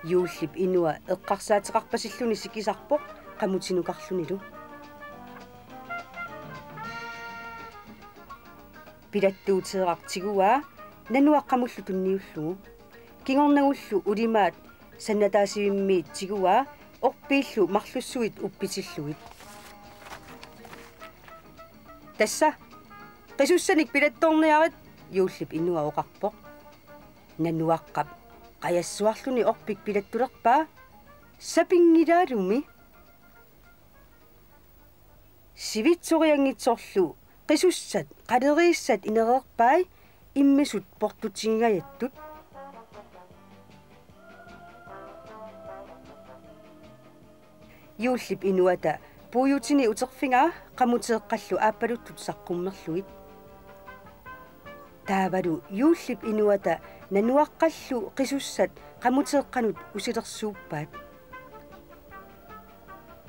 Juullip inua eqqarsaateqarpasilluni sikisarpoq qamutinukarlunilu. Pilattuuteeraq tiguaa Nanuaq qamullu tunniullugu. Kingornagullu ulimaat sannataasivimmiit tiguaa orpiillu marlussuit uppitillugit. "Tassa, qisussanik pilattoorniarit," Juullip inua oqarpoq. Nanuaqqap qajassuarluni orpik pilattulerpaa, sapinngilaalumi. Sivitsorianngitsorlu qisussat qaleriissat inereerpai immisut portutigigajattut. Juullip inuata puiutini uterfigaa qamuteeqqallu aappaluttut saqqummerlugit. Taavalu Juullip inuata Nanuaqqallu qisussat qamuteeqqanut usilersuuppaat.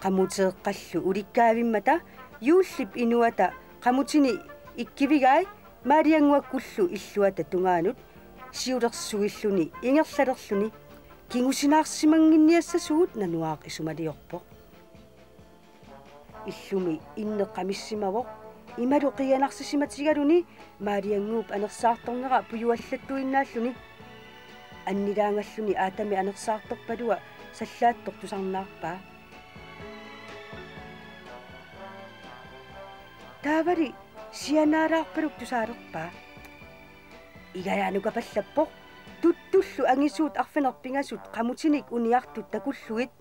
Qamuteeqqallu ulikkaavimmata Juullip inuata qamutini ikkivigai Maaliannguakkullu illuata tungaanut siulersuilluni ingerlalerluni. "Kingusinaarsimannginniassasugut," Nanuaaq isumaliorpoq. Illumi inneq qamissimavoq. Imalu qiianarsisimatigaluni Maaliannguup anersaartornera pujuallattuinnaalluni. Annilaangalluni aatami anersaartorpalua sallaattoq tusarnaarpaa. Taavali sianaalaarpaluk tusaalerpaa. Igalaanukapallappoq tuttullu angisuut arfineq-pingasut qamutinik uniartut takullugit.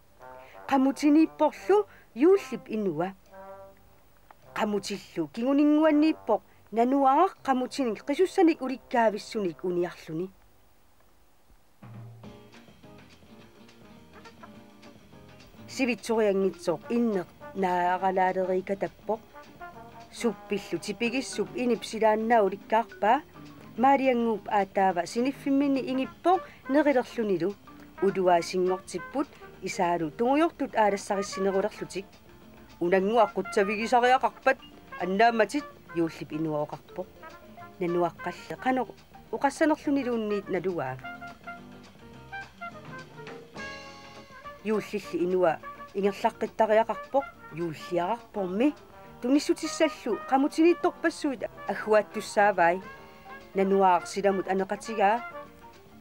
Qamutiniipporlu Juullip inua. Qamutillu kinguninnguanniippoq Nanuaaq qamutinik qisussanik ulikkaavissunik uniarluni. Sivitsorianngitsoq inneq naaralaaleriikatappoq. Suppillu tipigissup inip silaannaa ulikkaarpaa. Maaliannguup aataava siniffimminni ingippoq nerilerlunilu. Uluaasinngortipput isaalu tungujortut aalassarissinerulerlutik. "Unannguaq qutsavigisariaqarpat annaammatit," Juullip inua oqarpoq. Nanuaqqalli qanoq oqassanerluniluunniit naluaa. Juullilli inua ingerlaqqittariaqarpoq, juulliararpormi. Tunissutissallu qamutiniittorpassuit agguaattussaavai. Nanuaaq silamut aneqatigaa.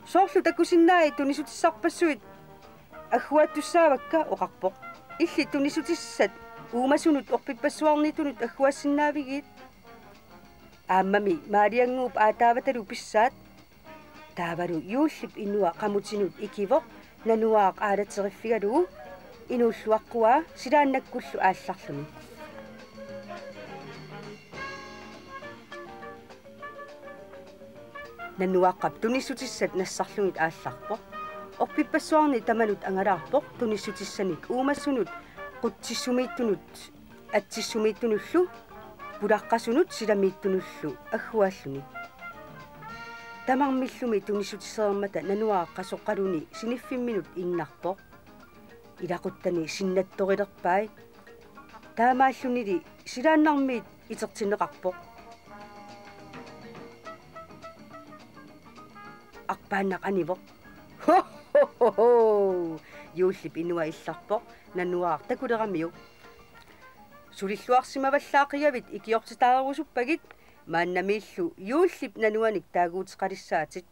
"Soorlu takusinnaavat tunissutissarpassuit agguaattussaavakka," oqarpoq. "Illit tunissutissat uumasunut orpippassuarniittunut agguaassinnaavigit?" Aammami Maaliannguup aataavatalu pissaat. Taavalu Juullip inua qamutinut ikivoq Nanuaaq aalateriffigalugu, inuulluaqquaa silaannakkullu aallarluni. Nanuaqqap tunissutissat nassarlugit aallarpoq. Orpippassuarni tamanut angalaarpoq tunissutissanik uumassunut qutsissumiittunut atsissumiittunullu pulaqqasunut silamiittunullu agguaalluni. Tamarmillumi tunissutissereermata Nanuaaq qasoqqaluni siniffimminut innarpoq. Ilaquttani sinnattorilerpai. Taamaallunili silaannarmiit itertinneqarpoq. Arpaannaq anivoq. Ho, ho, ho, ho! Juullip inua illarpoq Nanuaaq takuleramiuk. Sulilluarsimavallaaqigavit ikiortitaarusuppagit, maannamiillu Juullip Nanuanik taaguuteqalissaatit.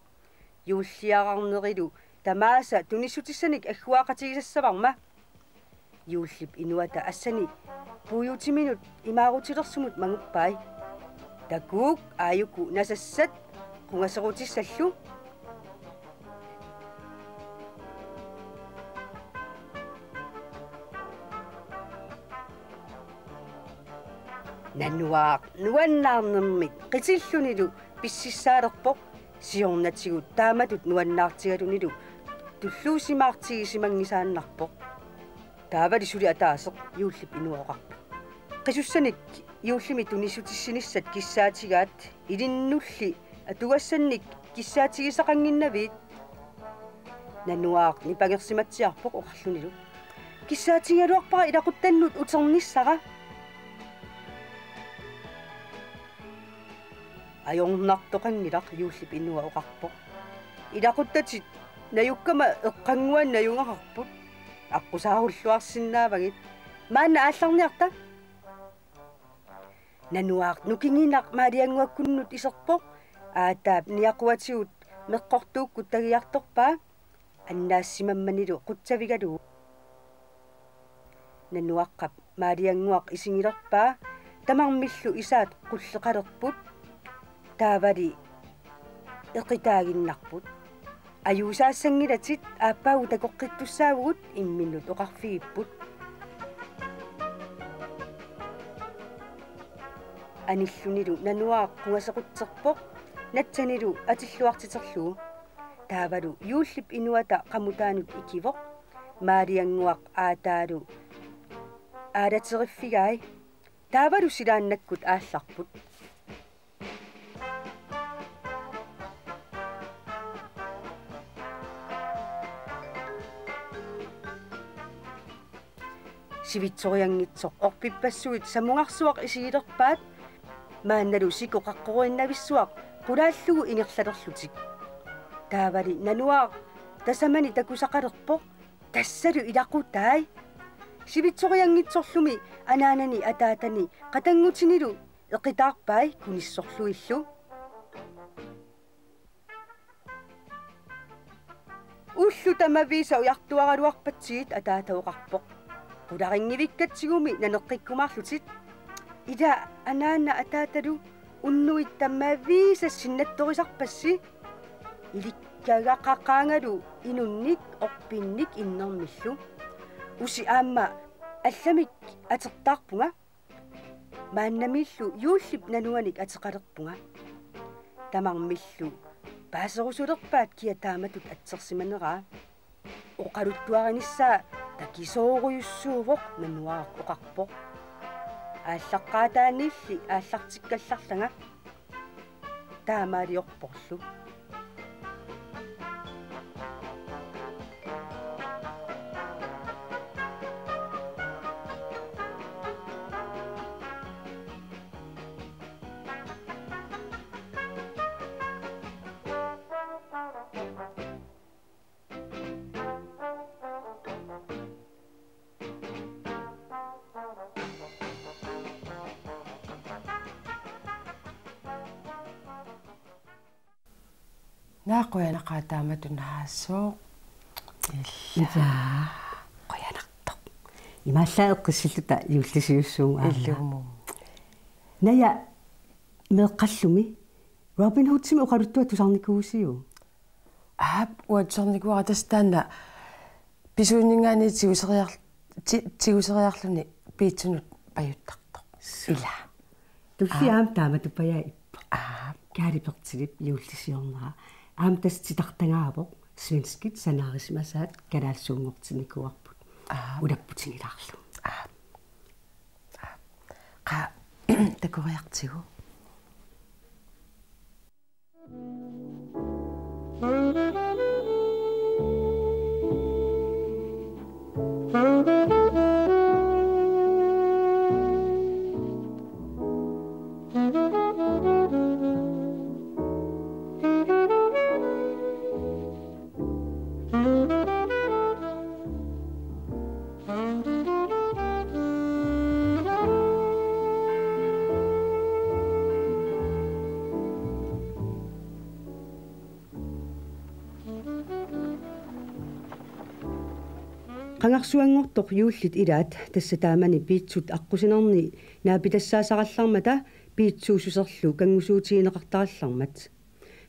Juulliararnerilu tamaasa tunissutissanik agguaaqatigisassavarma. Juullip inuata assani puiutiminut imaarutilersumut manguppai. Takuuk, aajuku nasassat qungaserutissallu. Nanuaaq nuannaarnermik qitillunilu pississaalerpoq, siornatigut taamatut nuannaartigalunilu tulluusimaartigisimanngisaannarpoq. Taavali suli ataaseq, Juullip inua oqarpoq. Qisussanik Juullimi tunissutissinissat kissaatigaat, ilinnulli atugassannik kissaatigisaqannginnaviit? Nanuaaq nipangersimatsiarpoq oqarlunilu: Kissaatigigaluarpara ilaquttannut uternissara. Ajornartoqanngilaq, Juullip inua oqarpoq. Ilaquttatit najukkama eqqannguani najugaqarput. Aqqusaarulluarsinnaavagit. Maanna aallarniarta. Nanuaaq nukinginaq Maaliannguakkunnut iserpoq. Aataap niaquatigut meqqortuukkut tagiartorpaa, annaassimammanilu qutsavigalugu. Nanuaqqap Maaliannguaq isigilerpaa, tamarmillu isaat qulleqalerput. Taavali eqitaaginnarput. Ajuusaassanngilatit, aappaagu takoqqittussaavugut, imminnut oqarfigipput. Anillunilu Nanuaaq qungasequtserpoq, natsanilu atilluartiterlugu. Taavalu Juullip inuata qamutaanut ikivoq, Maaliannguaq aataalu aalateriffigai. Taavalu silaannakkut aallarput. Sivitsorianngitsoq orpippassuit samungarsuaq isigilerpaat, maannalu sikoqaqqoriinnavissuaq qulaallugu ingerlalerlutik. Taavali Nanuaaq tasamani takusaqalerpoq, tassalu ilaqutai. Sivitsorianngitsorlumi anaanani ataatani qatanngutinilu eqitaarpai kunissorlugillu. Ullut tamaviisa ujartuaraluarpatsigit, ataata oqarpoq. Qularinngivikkatsigumi naneqqikkumaarlutit. Ila anaana ataatalu unnuit tamaviisa sinnattorisarpassi. Ilikkagaqaqaangalu inunnik orpinnik innermillu. Usi aamma allamik atertaarpunga. Maannamiillu Juullip Nanuanik ateqalerpunga. Tamarmillu paaserusulerpaat kia taamatut atsersimaneraa. Oqaluttuarinissaa takisoorujussuuvoq, Nanuaaq oqarpoq. Aallaqqaataaniilli aallartikkallarlanga. Taamaaliorporlu. Naa, qujanaqaaq taamatut naasooq. Ila. Qujanartoq. Imaallaat eqqissilluta juullisiussuugut aamma. Ilumut. Naja, meeqqallumi Robin Hoodimi oqaluttuat tusarnikuuisiuk? Aap, uanga tusarnikuuara, tassa taanna pisuunninngaanniit tiguseriar-, ti-, tiguseriarluni piitsunut pajuttartoq. Ila. Tulliani aamma taamatuppajaat ippoq. Aap. Kaali Berthelip juullisiornera. Aamma tassa titartagaavoq, svenskit sanaarisimasaat kalaallisuunngortinnikuuarput. Aa. Ulapputigilaarlugu. Aa. Aa. Qaa, takoriartigu. Qangarsuanngortoq juullit ilaat, tassa taamani piitsut aqqusinerni naapitassaasarallarmata piitsuussuserlu kanngusuutigineqartarallarmat.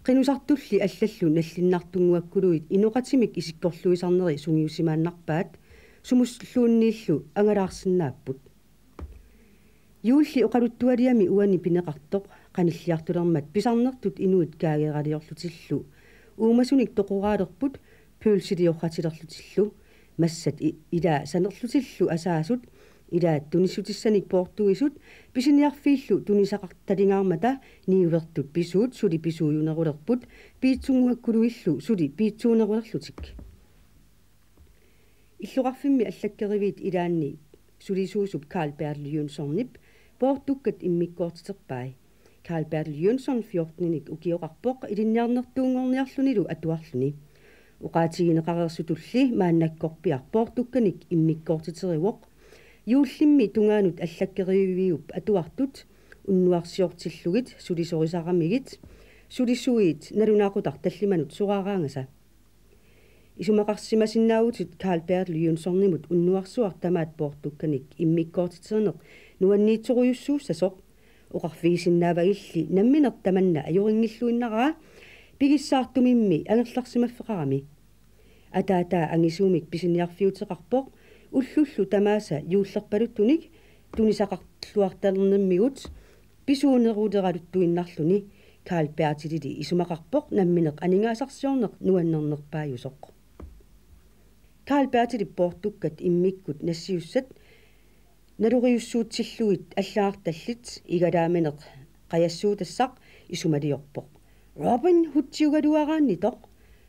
Qinusartulli allallu nallinnartunnguakkuluit inoqatimik isikkorluisarneri sungiusimaannarpaat, sumulluunniillu angalaarsinnaapput. Juulli oqaluttualiami uani pineqartoq qanilliartulermat pisarnertut inuit kaageeraliorlutillu uumasunik toqoraalerput pølsiliorratilerlutillu, massat i-, ilaa sanerlutillu asaasut, ilaat tunissutissanik poortuisut pisiniarfiillu tunisaqartalingaarmata niuertut pisuut suli pisuujunerulerput piitsunnguakkuluillu suli piitsuunerulerlutik. Illoqarfimmi allakkeriviit ilaanni sulisuusup Carl Bertel Jønssonip poortukkat immikkoortiterpai. Carl Bertel Jønsson fjorteninik ukioqarpoq ilinniarnertuunngorniarlunilu atuarluni. Oqaatigineqareersutulli maannakkorpiaq poortukkanik immikkoortiterivoq. Juullimmi tungaanut allakkeriviup atuartut unnuarsiortillugit sulisorisaramigit, sulisuit nalunaaqutaq tallimanut soraaraangasa. Isumaqarsimasinnaavutit Carl Bertel Jønssonimut unnuarsuaq tamaat poortukkanik immikkoortiterineq nuanniitsorujussuussasoq. Oqarfigisinnaavagilli nammineq tamanna ajorinngilluinnaraa pigissaartumimmi angerlarsimaffeqarami. Ataataa angisuumik pisiniarfiuteqarpoq ullullu tamaasa juullerpaluttunik tunisaqarluartalernermigut pisuuneruleraluttuinnarluni. Carl Bertelili isumaqarpoq nammineq aningaasarsiorneq nuannernerpaajusoq. Carl Bertelip poortukkat immikkut nassiussat naloriussuutillugit allagartallit igalaamineq qajassuutassaq isumaliorpoq. Robin Hoodiugaluaraannitoq.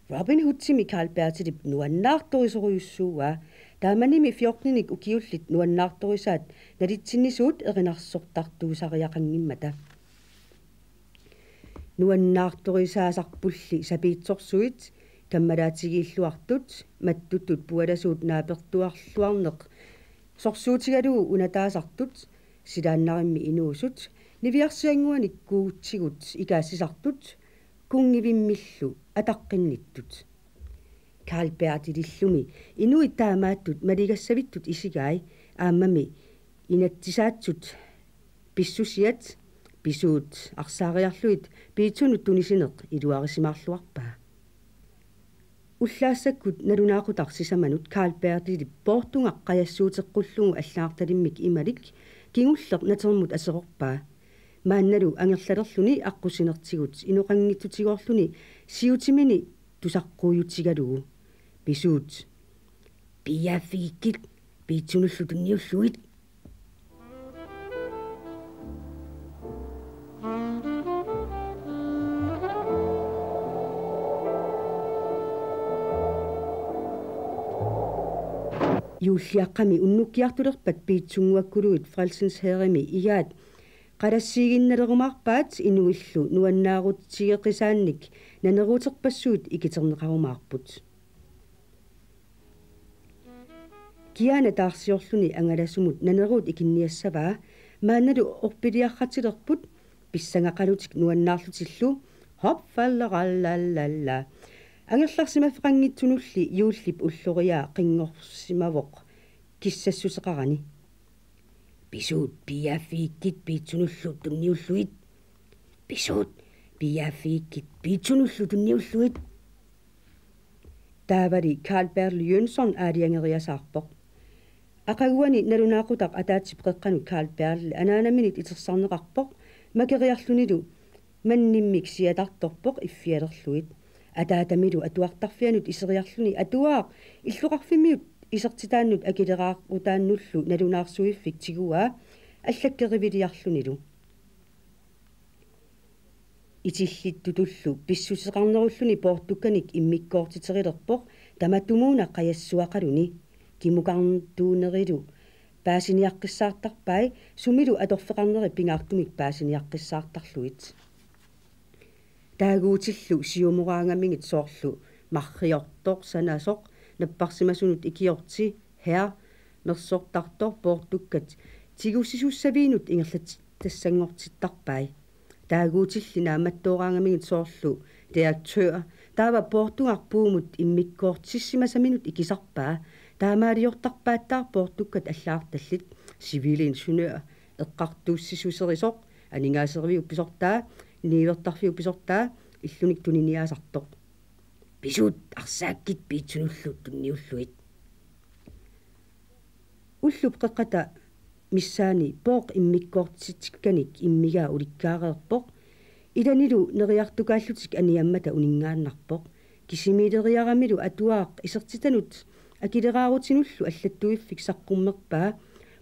Robin Hoodimi Carl Bertelip nuannaartorisorujussuuaa. Taamanimi fjortenik ukiullit nuannaartorisaat nalitsinnisuut erinarsortartuusariaqanngimmata. Nuannaartorisaasarpulli sapiitsorsuit, kammalaatigiilluartut, mattutut pualasuut naapertuarluarneq sorsuutigalugu unataasartut, silaannarimmi inuusut, niviarsiannguanik kuutsigut ikaassisartut, kunngivimmillu ataqqinnittut. Carl Bertelillumi inuit taamaattut maligassavittut isigai, aammami inatsisaatsut pissusiat, pisuut arsaariarlugit piitsunut tunisineq iluarisimaarluarpaa. Ullaassakkut nalunaaqutaq sisamanut Carl Bertelip poortugaq qajassuuteqqullugu allagartalimmik imalik kingulleq natermut aserorpaa. Maannalu angerlalerluni aqqusinertigut inoqanngitsutigoorluni siutimini tusaqquujutigalugu. Pisuut: Piiaaffigikkit, piitsunullu tunniullugit. Juulliaqqami unnukkiartulerpat piitsunnguakkuluit Frelsens Hærimi igaat qalassiiginnalerumaarpaat inuillu nuannaarutigeqisaannik naneruuterpassuit ikiterneqarumaarput. Kiaana taarsiorluni angalasumut naneruut ikinniassavaa, maannalu orpiliarratilerput pissangaqalutik nuannaarlutillu: Hop, fallerallalala. Angerlarsimaffeqanngitsunulli juullip ulloriaa qinngorsimavoq kissassuseqarani. Pisuut, piiaaffigikkit, piitsunullu tunniullugit. Pisuut, piiaaffigikkit, piitsunullu tunniullugit. Taavali Carl Bertel Jønsson aalajangeriasaarpoq. Aqaguani nalunaaqutaq ataatsip qeqqanut Carl Bertel anaanaminit itersarneqarpoq makeriarlunilu Mannimmik siatartorpoq iffialerlugit. Ataatamilu atuartarfianut iseriarluni atuagaq illoqarfimmiut isertitaannut akileraarutaannullu nalunaarsuiffik tiguaa allakkeriviliarlunilu. Itillittutullu pissuseqarnerulluni poortukkanik immikkoortiterilerpoq tamatumuuna qajassuaqaluni. Kimukartuunerilu paasiniaqqissaartarpai sumilu atorfeqarneri pingaartumik paasiniaqqissaartarlugit. Taaguutillu siumoraangamigit soorlu marriortoq sanasoq napparsimasunut ikiorti her mersortartoq poortukkat tigusisussaviinut ingerlatassanngortittarpai. Taaguutilli naammattooraangamigit soorlu direktør taava poortugaq puumut immikkoortissimasaminut ikisarpaa. Taamaaliortarpaattaaq poortukkat allagartallit civilingeniør eqqartuussisuserisoq aningaaseriviup pisortaa niuertarfiup pisortaa illunik tuniniaasartoq. Pisut arsaakkit piitsunullu tunniullugit. Ullup qeqqata missaani pooq immikkoortitikkanik immigaa ulikkaareerpoq. Ilanilu neriartukaallutik aniammata uninngaannarpoq. Kisimiileriaramilu atuagaq isertitanut akileraarutinullu allattuiffik saqqummerpaa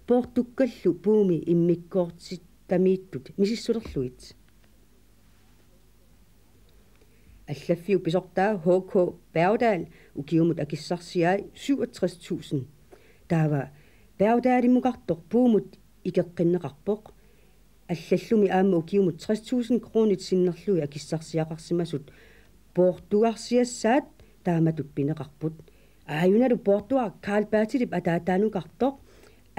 poortukkallu puumi immikkoortitamiittut misissulerlugit. Allaffiup pisortaa H K Bergdahl ukiumut akissarsiai syvogtres tusind. Taava Bergdahlimukartoq puumut ikeqqinneqarpoq. Allallumi aamma ukiumut tres tusind kronit sinnerlugit akissarsiaqarsimasut poortugarsiassaat taamatut pineqarput. Aajunalu poortugaq Carl Berthelip ataataanukartoq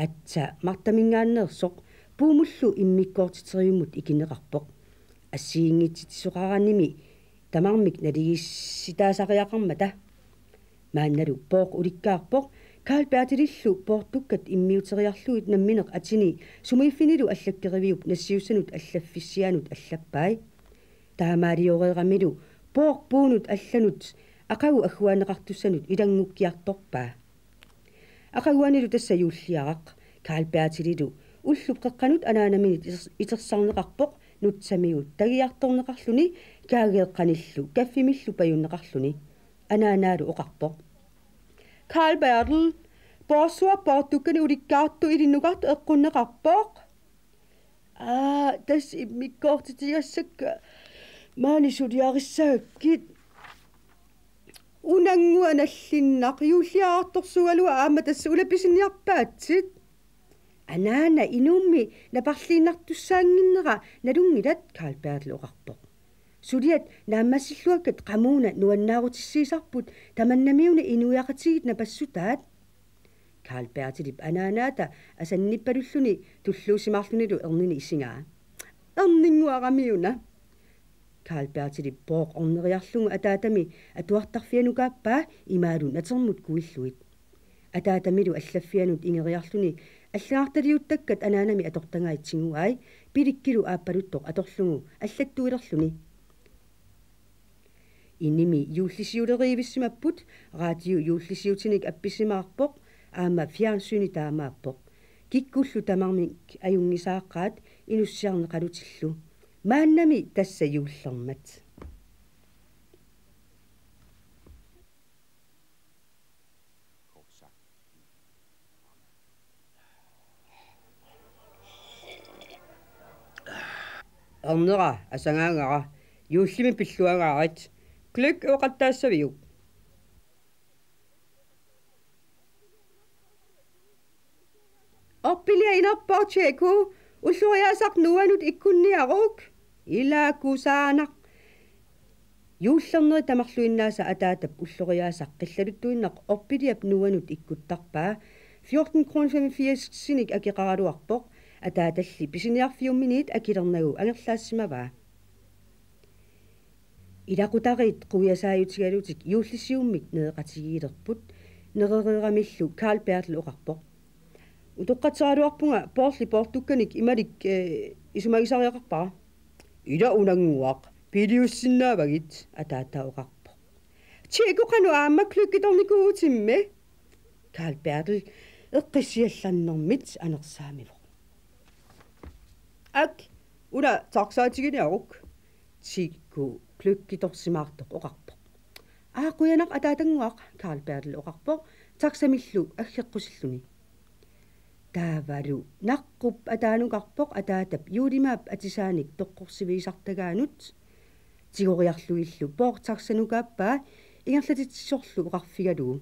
Atsa Martaminngaanneersoq puumullu immikkoortiterivimmut ikinneqarpoq. Assigiinngitsutisoqaranimi tamarmik naligiissitaasariaqarmata. Maannalu pooq ulikkaarpoq Carl Berthelillu poortukkat immiuteriarlugit nammineq atini sumiiffinilu allakkeriviup nassiussanut allaffissiaanut allappai. Taamaalioreeramilu pooq puunut allanut aqagu agguaanneqartussanut ilanngukkiartorpaa. Aqaguanilu tassa juulliaraq Carl Berthelilu ullup qeqqanut anaanaminit iters-, itersarneqarpoq nutsamigut tagiartorneqarluni kaageeqqanillu kaffimillu pajunneqarluni. Anaanaalu oqarpoq: Carl Berthel, poorsuaq poortukkanik ulikkaartoq ilinnukartoq eqqunneqarpoq. Aa, tassa immikkoortitigassakka maani suliarissagakkit. Unannguaq nallinnaq, juulliarartorsuugaluaq aamma tassa una pisiniarpaatsit. Anaana, inuummi naparliinnartussaannginnera nalunngilat, Carl Berthel oqarpoq. Suliat naammassilluakkat qamuuna nuannaarutissiisarput tamannamiuna inuiaqatigiit napassutaat. Carl Berthelip anaanaata asannippalulluni tulluusimaarlunilu ernini isigaa. Erninnguaramiuna. Carl Berthelip pooq orneriarlugu ataatami atuartarfianukaappaa imaalu natermut kuillugit. Ataatamilu allaffianut ingeriarluni allagartaliuttakkat anaanami atortagaat tiguai, pilikkilu aappaluttoq atorlugu allattuilerluni. Inimi juullisiuleriivissimapput, radio juullisiutinik appisimaarpoq, aamma fjernsyni taamaappoq. Kikkullu tamarmik ajunngisaaqaat inussiarneqalutillu. Maannami tassa juullermat. Ernera asagaagara, juullimi pilluagaarit. Gløgg oqattaassaviuk? Orpiliaq inerpoq Tjekku, ulloriaasaq nuuanut ikkunniaruk. Ila kusaanaq. Juullerneri tamarluinnaasa ataatap ulloriaasaq qillaluttuinnaq orpiliap nuuanut ikkuttarpaa. Fjorten kroner femogfirsinik akeqaraluarpoq. Ataatalli pisiniarfiumminiit akilernagu angerlaassimavaa. Ilaqutariit quiasaajutigalutik juullisiummik nereqatigiilerput, nerereeramillu Carl Bertel oqarpoq: Utoqqatseraluarpunga Poorli poortukkanik imalik, eh, isumagisariaqarpara. Ila unannguaq, piliussinnaavagit, ataataa oqarpoq. Tjekku, qanoq aamma Gløggitornikuuvutimmi? Carl Bertel eqqissiallannermit anersaamivoq. Ak, una taxaatiginiaruk. Chico kløkkitorsimaartoq oqarpoq. Aa, qujanaq ataatannguaq, Karl-Bertil oqarpoq taxamillu aggeqqusilluni. Taavalu naqqup ataanukarpoq ataatap juullimaap atisaanik toqqorsivigisartagaanut. Tigoriarlugillu Poor taxanukaappaa ingerlatitsisorlu oqarfigalugu: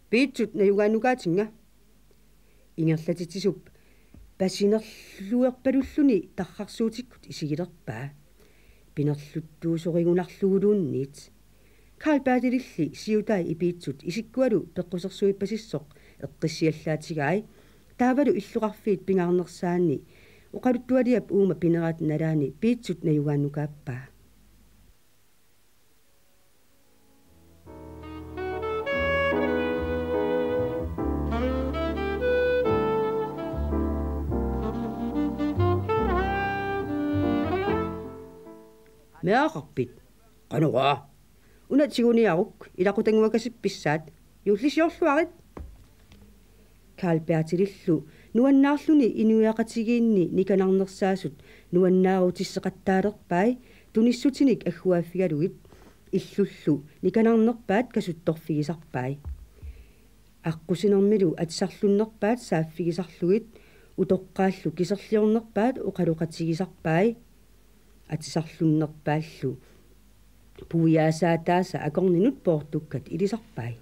Piitsut najugaannukaatinnga. Ingerlatitsisup pasinerluerpalulluni tarrarsuutikkut isigilerpaa. Pinerluttuusorigunarluguluunniit. Karl-Bertililli siutai Piitsut isikkualu peqqusersuippasissoq eqqissiallaatigai. Taavalu illoqarfiit pingaarnersaanni oqaluttualiap uuma pinerata nalaani Piitsut najugaannukaappaa. Meeraqarpit? Qanoq-aa? Una tiguniaruk, ilaqutannguakasippissaat, juullisiorluarit. Karl-Bertilillu nuannaarluni inuiaqatigiinni nikanarnersaasut nuannaarutisseqattaalerpai tunissutinik agguaaffigalugit, illullu nikanarnerpaat kasuttorfigisarpai. Aqqusinermilu atisarlunnerpaat saaffigisarlugit utoqqaallu kiserliornerpaat oqaloqatigisarpai. Atisarlunnerpaallu puiaasaataasa akorninut poortukkat ilisarpai.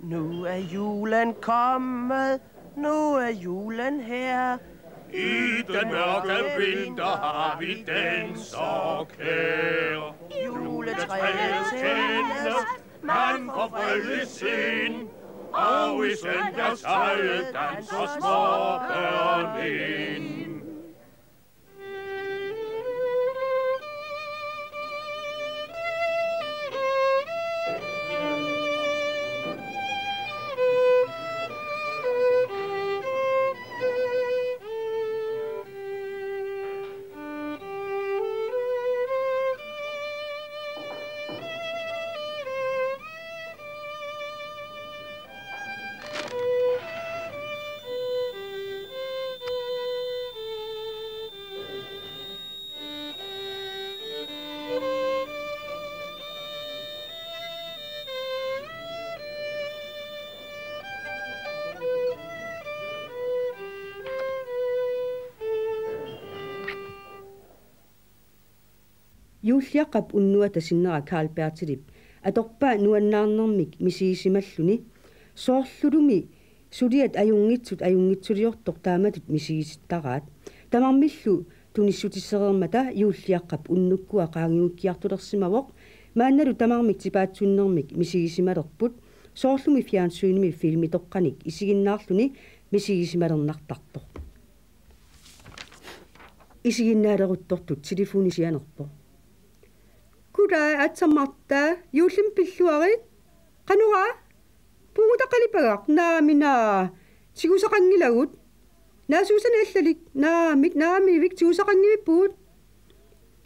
Nu er julen kommet, nu er julen her. I den mørke vinter har vi den så kær. Juletræet tændes, man får fred i sind, og i søndagstøjet danser små børn ind. Juulliaqqap unnuata sinnera Karl-Bertilip atorpaa nuannaarnermik misigisimalluni, soorlulumi suliat ajunngitsut ajunngitsuliortoq taamatut misigisittaraat. Tamarmillu tunissutissereermata Juulliaqqap unnukkua qaangiukkiartulersimavoq, maannalu tamarmik tipaatsunnermik misigisimalerput, soorlumi fjernsynimi filmitoqqanik isiginnaarluni misigisimalernartartoq. Isiginnaaleruttortut telefoni sianerpoq. Goddag, aatsaat Marta, juullimi pilluarit. Qanoq-aa? Puuguta qalipagaq? Naamik, naa. Tigusaqanngilagut. Naasuusani allalik? Naamik, naamivik, tigusaqanngivippugut.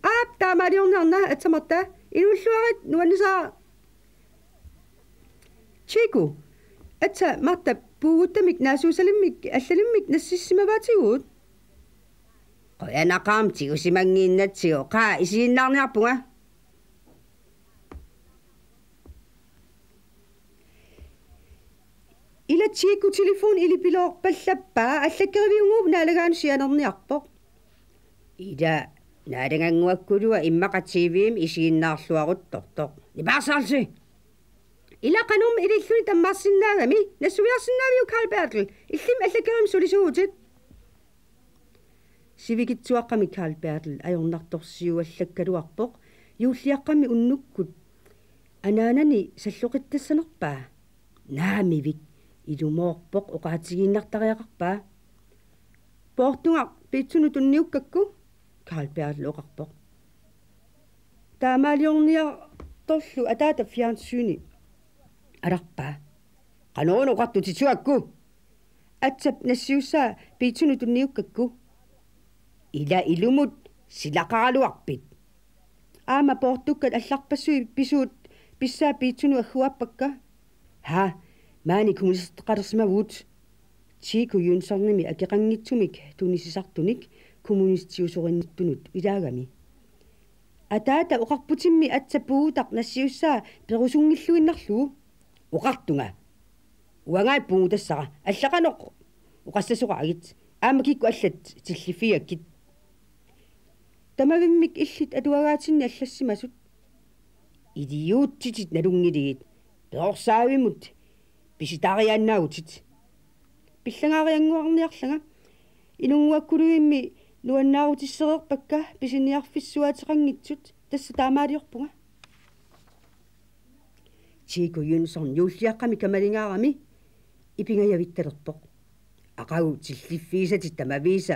Aap, taamaaliorniarna, aatsaat Marta. Inuulluarit, nuannisara. Chico, aatsaat Marta puuguttamik naasuusalimmik allalimmik nassissimavaatigut? Qujanaqaaq tigusimannginnatsigu, qaa isiginnaarniarpunga. Ila Chico telefoni ilipiloorpallappaa, allakkeriviunnguup naalagaanut sianerniarpoq. Ila naalagannguakkulua immaqa T V-mi isiginnaarluaruttortoq. Nipaarsaarlusi. Ila qanormi ililluni tammarsinnaagami, nassuiarsinnaaviuk Karl-Bertil, illimmi allakkerivimmi sulisuuvutit? Sivikitsuaqqamik Karl-Bertil ajornartorsiuallakkaluarpoq Juulliaqqami unnukkut anaanani salloqittassanerpaa. Naamivik, ilumoorpoq oqaatigiinnartariaqarpaa. Poortugaq Piitsunut tunniukkakku, Karl-Bertil oqarpoq. Taamaaliorniartorlu ataata fjernsyni alarpaa. Qanoruna oqartutit sukkakkut? Atsap nassiussaa piitsunut tunniukkakku. Ila ilumut silaqaraluarpit. Aamma poortukkat allarpassuit pisuut pissaat piitsunut agguaappakka. Ha, maani kommunisteqalersimavut. Chico Jønssonimi akeqanngitsumik tunisisartunik kommunistiusorinnittunut ilaagami. Ataata oqarputimmi atsap puutaq nassiussaa perusunngilluinnarlugu. Oqartunga. Uangaana puutassara. Alla qanoq oqassasoraagit. Aamma kikkut allat tilliffigakkit. Tamavimmik illit atuagaatinni allassimasut. Idiotitit nalunngiligit. Perorsaavimmut pisitariaannaavutit. Pillangaariannguarniarlanga. Inunnguakkuluimmi nuannaarutissereerpakka pisiniarfissuaateqanngitsut, tassa taamaaliorpunga. Chico Jønsson juulliaqqami kamalingaarami ipingajavittalerpoq. Aqagu tilliffigisatit tamaviisa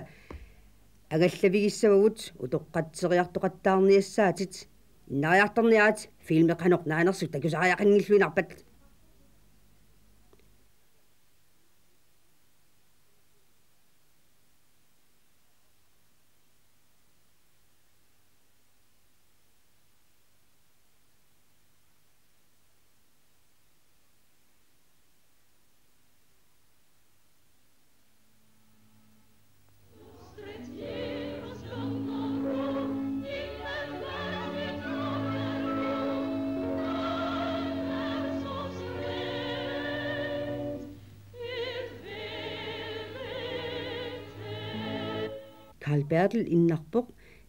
angallavigissavagut, utoqqatseriartoqattaarniassaatit. Innariartorniarit, filmi qanoq naanersut takusariaqanngilluinnarpat. Carl Bertel innarpoq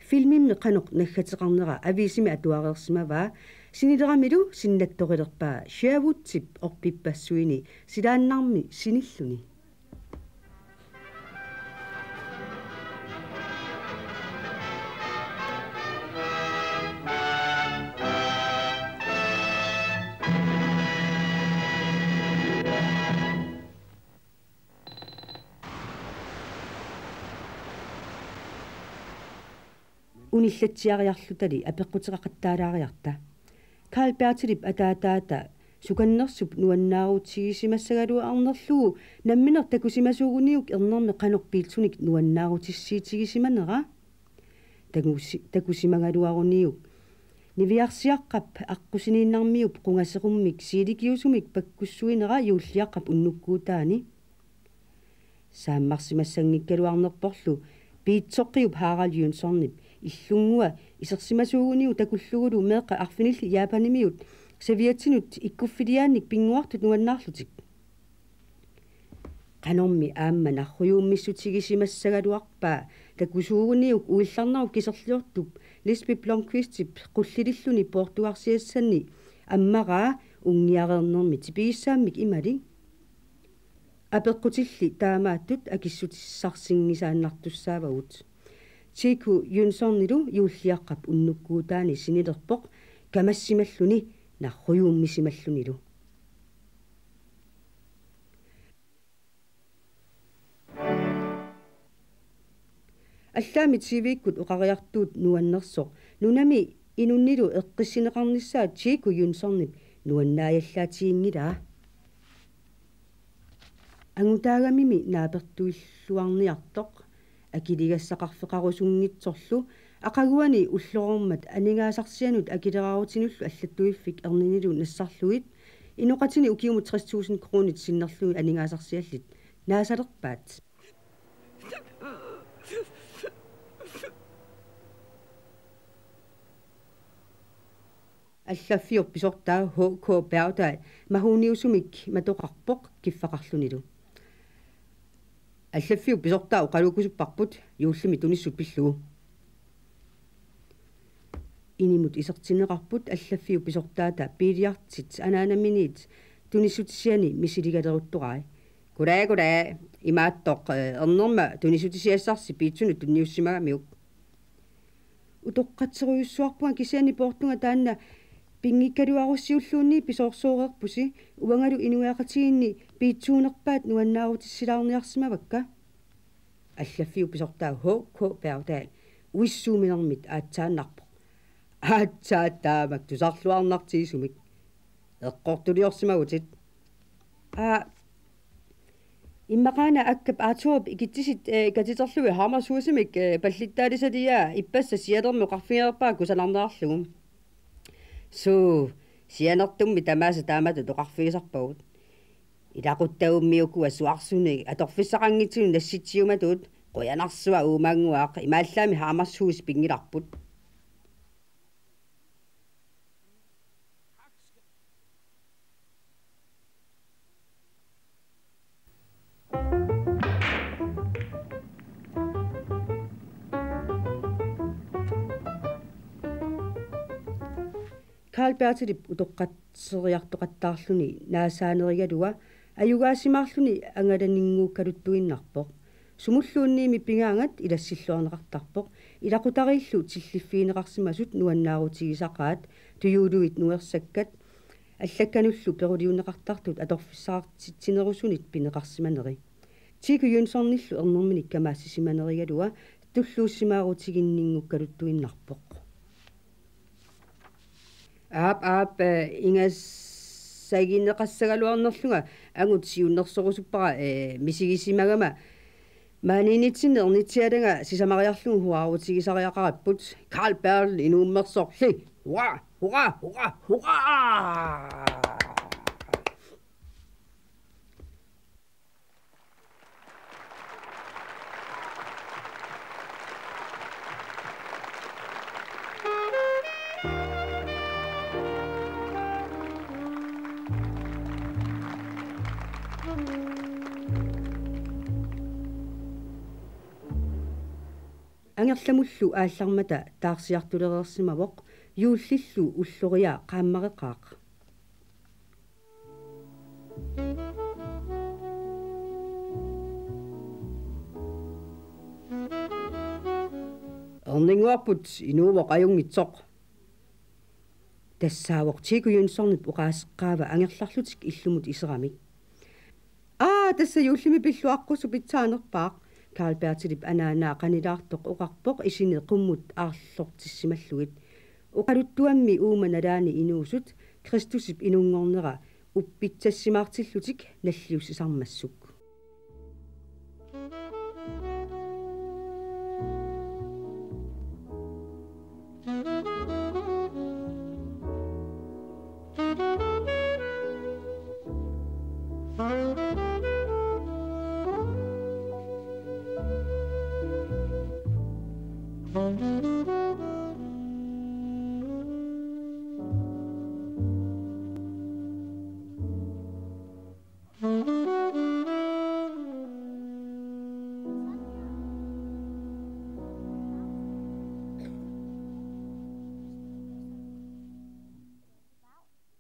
filmimmi qanoq naggateqarnera aviisimi atuareersimavaa, sinileramilu sinnattorilerpaa Sherwoodip orpippassuini silaannarmi sinilluni. Unillatsiariarlutali apeqquteqaqattaalaariarta. Carl Bertelip ataataata sukannersup nuannaarutigisimassagaluarnerlugu nammineq takusimasuuguniuk ernermi qanoq piitsunik nuannaarutissiitigisimanera. Takusi-, takusimagaluaruniuk niviarsiaqqap aqqusiniinnarmiup qungaserummik siilikiusumik pakkussuinera juulliaqqap unnukkuutaani. Saammarsimassanngikkaluarnerporlu piitsoqqiup Harald Jønssonip illunnguaq isersimasuuguniuk takullugulu meeqqat arfinillit Japanimiut sovjetinut ikkuffiliaannik pinnguartut nuannaarlutik. Qanormi aamma narrujuummissutigisimassagaluarpaa takusuuguniuk uillarnerup kiserliortup Lisbeth Blomqvistip qullililluni poortugarsiassanni ammaraa unngiareernermi tipigissaammik imalik. Apeqqutilli taamaattut akissutissarsinngisaannartussaavagut. Chico Jønssonilu juulliaqqap unnukkuutaani sinilerpoq kamassimalluni narrujuummisimallunilu. Allaammi T V-kkut oqariartuut nuannersoq nunami inunnilu eqqissineqarnissaa Chico Jønssonip nuannaajallaatiginngilaa. Angutaagamimi naapertuilluarniartoq akiligassaqarfeqarusunngitsorlu aqaguani ullorsiormat aningaasarsianut akileraarutinullu allattuiffik erninilu nassarlugit inoqatini ukiumut tres tusind kronit sinnerlugit aningaasarsiallit naasalerpaat. Allaffiup pisortaa H K Bergdahl mahuniusumik matoqarpoq kiffaqarlunilu. Allaffiup pisortaa oqaluukkusupparput juullimi tunissut pillugu. Inimut isertinneqarput Allaffiup pisortaata biiliartit anaanaminiit tunissutisiani misiligaleruttorai. Goddag, goddag. Imaattoq, eh, ernerma tunissutisiassarsi piitsunut tunniussimagamiuk. Utoqqatserujussuarpunga kisianni poortunga taanna pinngikkaluarussiulluunniit pisoorsooreerpusi, uangalu inuiaqatigiinni piitsuunerpaat nuannaarutissilaarniarsimavakka. Allaffiup pisortaa H K Bergdahl uissuuminermit aatsaannarpoq. Aatsaat taamak tusarluarnartigisumik. Eqqortuliorsimagutit. Aa, immaqaana Akkap Aaturup ikitsisit, eh, katiterlugit Hammershusimi, eh, pallittaalisaliaa ippassaq sianermut oqarfigereerpaa kusanarnerarlugu. Suu, sianertummi tamaasa taamatut oqarfigisarpagut. Ilaquttagummi ukua suarsunik atorfissaqanngitsuni nassitsiumatuut, qujanarsuaq Uummannguaq, imaallaammi Hammershus pinngilarput. Carl Berthelip utoqqatseriartoqattaarluni naasaanerigalugu ajugaasimaarluni angalaninnguukkaluttuinnarpoq. Sumulluunniimmi pigaangat ilassilluarneqartarpoq, ilaqutariillu tilliffigineqarsimasut nuannaarutigisaqaat, tujuuluit nuersakkat, allakkanullu peruliunneqartartut atorfissaqartitsinerusunit pineqarsimaneri. Tiiku Jønssonillu ernerminik kamaassisimanerigalugu tulluussimaarutiginninngukkaluttuinnarpoq. Aap, aap, eh, ingassagineqassagaluarnerlunga angut siunnersorusuppara, eh, misigisimagama. Maaniinnitsinni ernitsialanga sisamariarlugu huaarutigisariaqaripput. Carl Bertel inuummersorli. Hurra, hurra, hurra, hurra! Angerlamullu aallarmata taarsiartulereersimavoq, juullillu ulloriaq qaammareqaaq. Erninnguarput inuuvoq ajunngitsoq. Tassaavoq Tiiku Jønssonip oqaaseqqaava angerlarlutik illumut iseramik. Aa, tassa juullimi pilluaqqussuup pitsaanerpaaq. Carl Berthelip anaanaa qanilaartoq oqarpoq isini qummut aarlortissimallugit. Oqaluttuammi uuma nalaani inuusut Kristusip inunngornera uppitsassimaartillutik nalliussisarmassuk.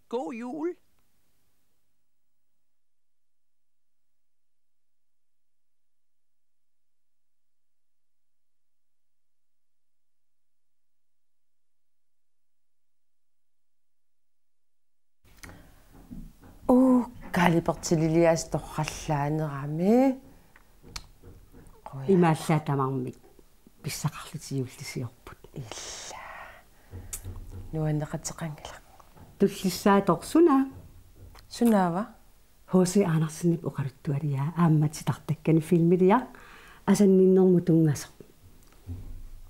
God jul. Uu, Carl Bertheliliaasiit torrallaanerami. Quja. Imaallaat tamarmik pissaqarlutik juullisiorput. Illa. Nuanneqateqanngilaq. Tullissaatoq suna? Sunaava? H C Andersenip oqaluttualiaa aamma titartakkani filmiliaq Asanninnermut tunngasoq.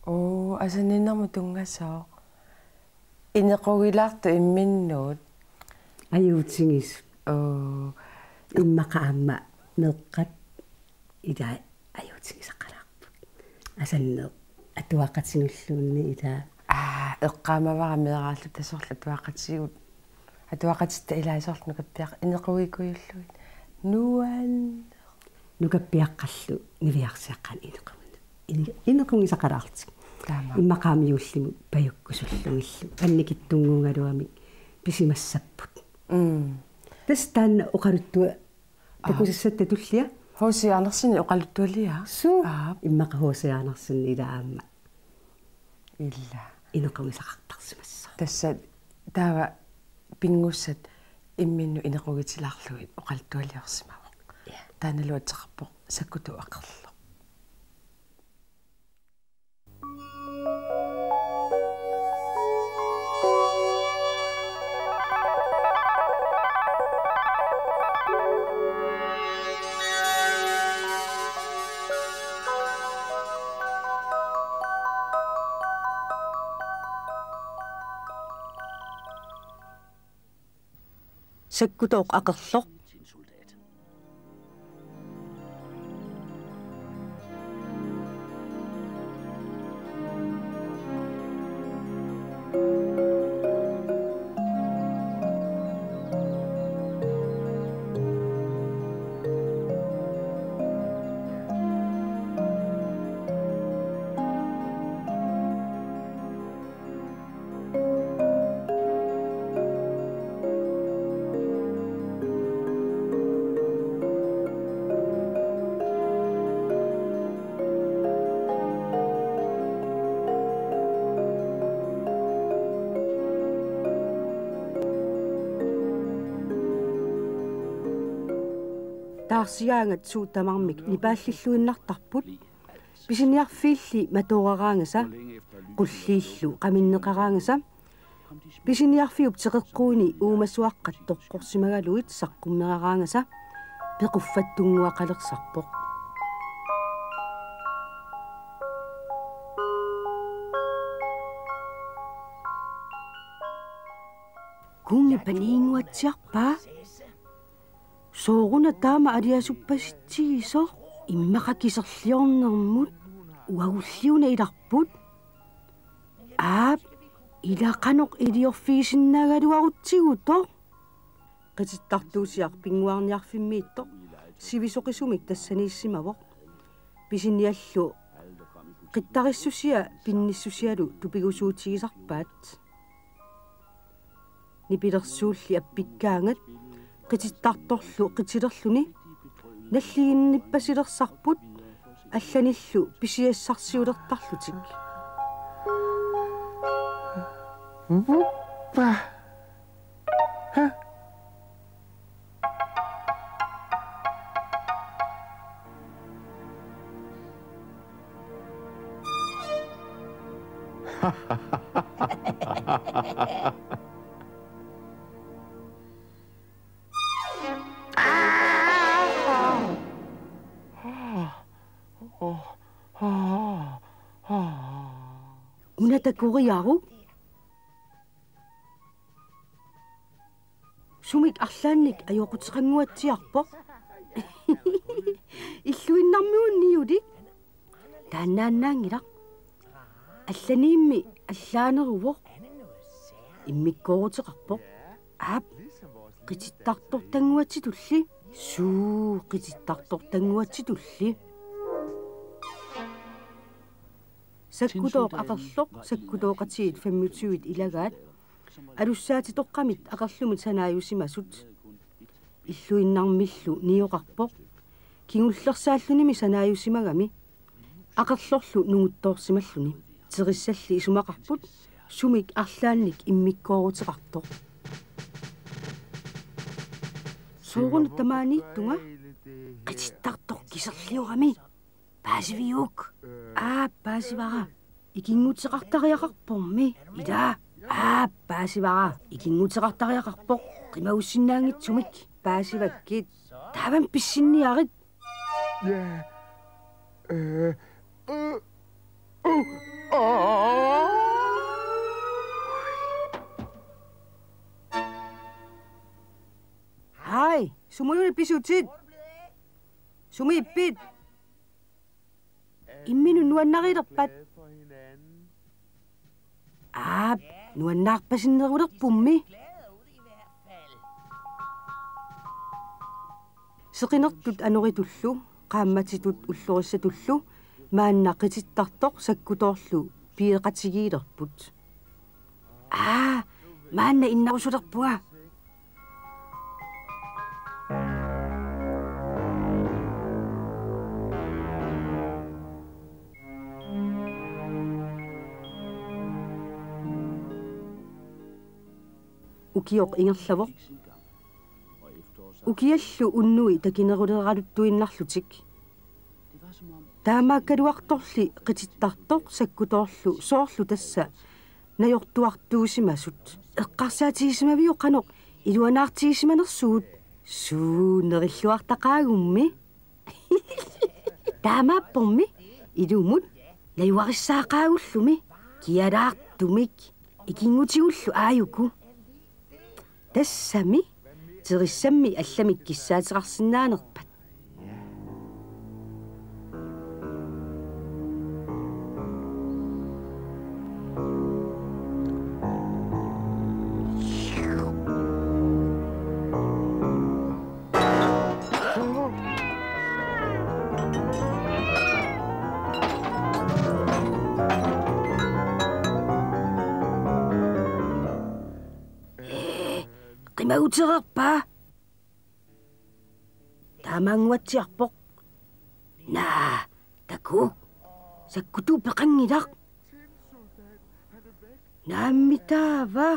Oo, Asanninnermut tunngasoq. Inequgilaartoq imminnut. Ajuutigisut. Oo. Immaqa aamma meeqqat ilaa ajuutigisaqalaarput. Asanneq atuaqatigulluunniit ilaa. Aa, eqqaamavara meeraalluta soorlu atuaqatigut. Atuaqatitta ilaa soorlu nukappiaq inequgikujullugit. Nuann. Nukappiaqqallu niviarsiaqqaani inequgin-, ine-, inequgisaqalaarlutik. Taama. Immaqa aamma juullimut pajukkusullugillu. Annikitsunnguugaluamik pisimassapput. Mm. Tassa taanna oqaluttua-, aa, takusassatta tullia. H C Andersenip oqaluttualiaa? Suu. Aap. Immaqa H C Andersen ilaa aamma. Illa. Inequgisaqartarsimassaaq. Tassa taava pinngussat imminnut inequgitilaarlugit oqaluttualiorsimavoq. Ja. Taannalu ateqarpoq Sakkutooq Akerloq. Sakkutooq aqerloq. Taarsigaangat suut tamarmik nipaallilluinnartarput. Pisiniarfiilli matooraraangasa, qulliillu qaminneqaraangasa, pisiniarfiup teqeqquini uumasuaqqat toqqorsimagalugit saqqummeraraangasa pequffattunnguaqalersarpoq. Kunngi paniinnguatsiarpaa. Sooruna taama aliasuppasitsigisoq, immaqa kiserliornermut, uagulliuna ilarput. Aap, ila qanoq iliorfigisinnaagaluarutsigu toq. Qitittartuusiaq pinnguarniarfimmiittoq sivisoqisumik tassaniissimavoq. Pisiniallu qittarissusia pinnissusialu tupigusuutigisarpaat. Nipilersuulli appikkaangat qitittartorlu qitilerluni nalliginnippasilersarput allanillu pisiassarsiulertarlutik. Una takoriaruk. Sumik arlaannik ajoquteqannguatsiarpoq. Illuinnarmiunniulik. Taannaannaanngilaq. Allaniimmi allaaneruvoq. Immikkooruteqarpoq. Aap. Qitittartortannguatsitulli. Suu, qitittartortannguatsitulli. Sakkutooq aqerloq, sakkutooqatigiit femogtyve ilagaat. Alussaatitoqqamit aqerlumit sanaajusimasut. Illuinnarmillu nioqarpoq. Kingullersaallunimi sanaajusimagami. Aqerlorlu nunguttoorsimalluni. Terissalli isumaqarput sumik arlaannik immikkooruteqartoq. Sooruna tamaaniittunga? Qitittartoq kiserliorami. Paasiviuk? Aap, paasivara. Ikinnguteqartariaqarpormi. Ila. Aap, paasivara. Ikinnguteqartariaqarpoq. Qimagussinnaanngitsumik. Paasivakkit. Taavami pissinniarit. Ja. Øh. Øh. Øh. Åh. Hej, sumuluni pisutit? Sumiippit? Imminut nuannarilerpat? Aap, nuannaarpasinnerulerpummi. Seqinertut anoritullu, qaammatitut ullorissatullu, maanna qitittartoq sakkutoorlu piiqatigiilerput. Aa, maanna innarusulerpunga. Ukioq ingerlavoq. Ukiallu unnui takineruleraluttuinnarlutik. Taamaakkaluartorli qitittartoq sakkutoorlu soorlu tassa najortuartuusimasut. Eqqarsaatigisimaviuk qanoq iluanaartigisimanersugut? Suu, nerilluartaqaagummi. Taamaappormi ilumut najugarissaaqaagullumi kialaartumik ikinngutigullu aajuku. Tassami Terissammi allamik kissaateqarsinnaanerpat. Ee, qimagutereerpa? Taamaannguatsiarpoq. Naa, takuuk. Sakkutuup peqanngilaq. Naammi taava?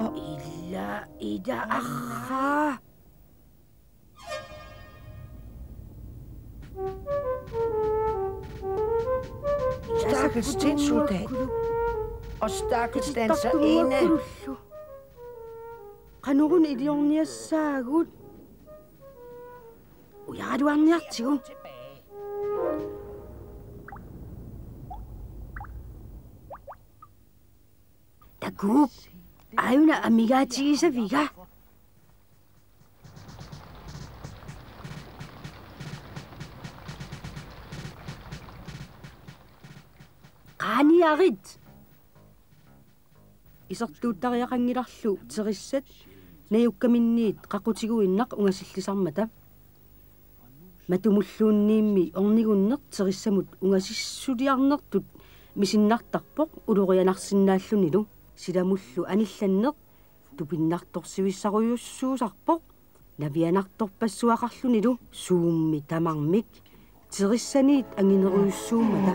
Ila, ila, arraa. Stakkels tinsoldat. Og stakkels danserinde. Qanoruna iliorniassaagut? Ujaraluarniartigu. Takuuk, aajuna amigaatigisaviga. Qaaniarit. Isertuuttariaqanngilarlu terissat najukkaminniit qaqutiguinnaq ungasillisarmata. Matumulluunniimmi ornigunneq terissamut ungasissuliarnertut misinnartarpoq ulorianarsinnaallunilu. Silamullu anillanneq tupinnartorsivissarujussuusarpoq navianartorpassuaqarlunilu, suummi tamarmik terissaniit anginerujussuummata.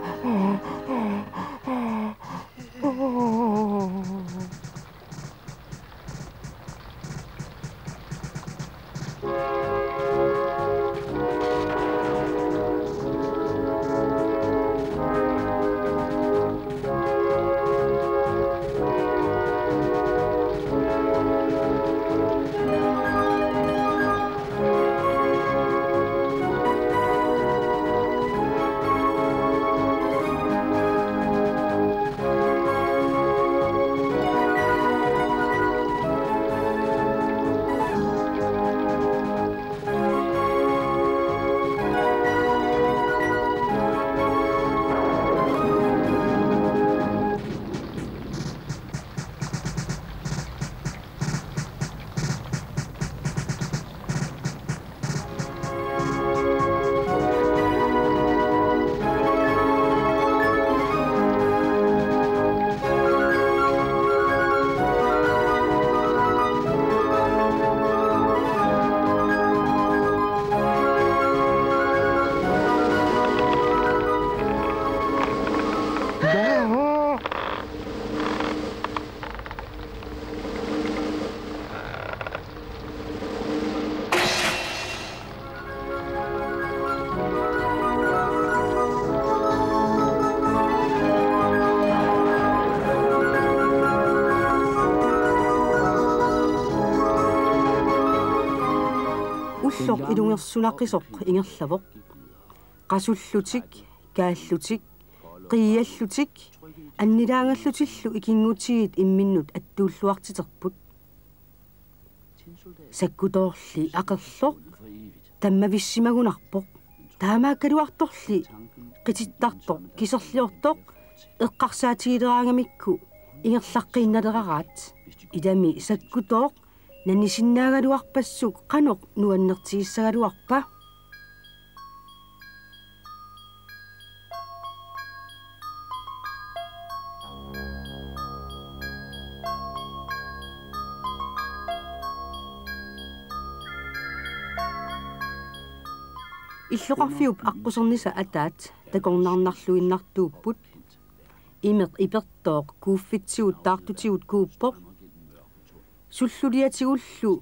Ulloq ilungersunaqisoq ingerlavoq. Qasullutik, kaallutik, qiiallutik, annilaagallutillu ikinngutigiit imminnut attuulluartiterput. Sakkutoorli aqerloq tammavissimagunarpoq. Taamaakkaluartorli qitittartoq kiserliortoq eqqarsaatigileraangamikku ingerlaqqiinnaleraraat. Ilami Sakkutooq nanisinnaagaluarpassuk qanoq nuannertigissagaluarpa? Illoqarfiup aqqusernisa ataat takornarnarluinnartuupput. Imeq ipertooq kuuffitsigut taartutigut kuuppoq. Sulluliatigullu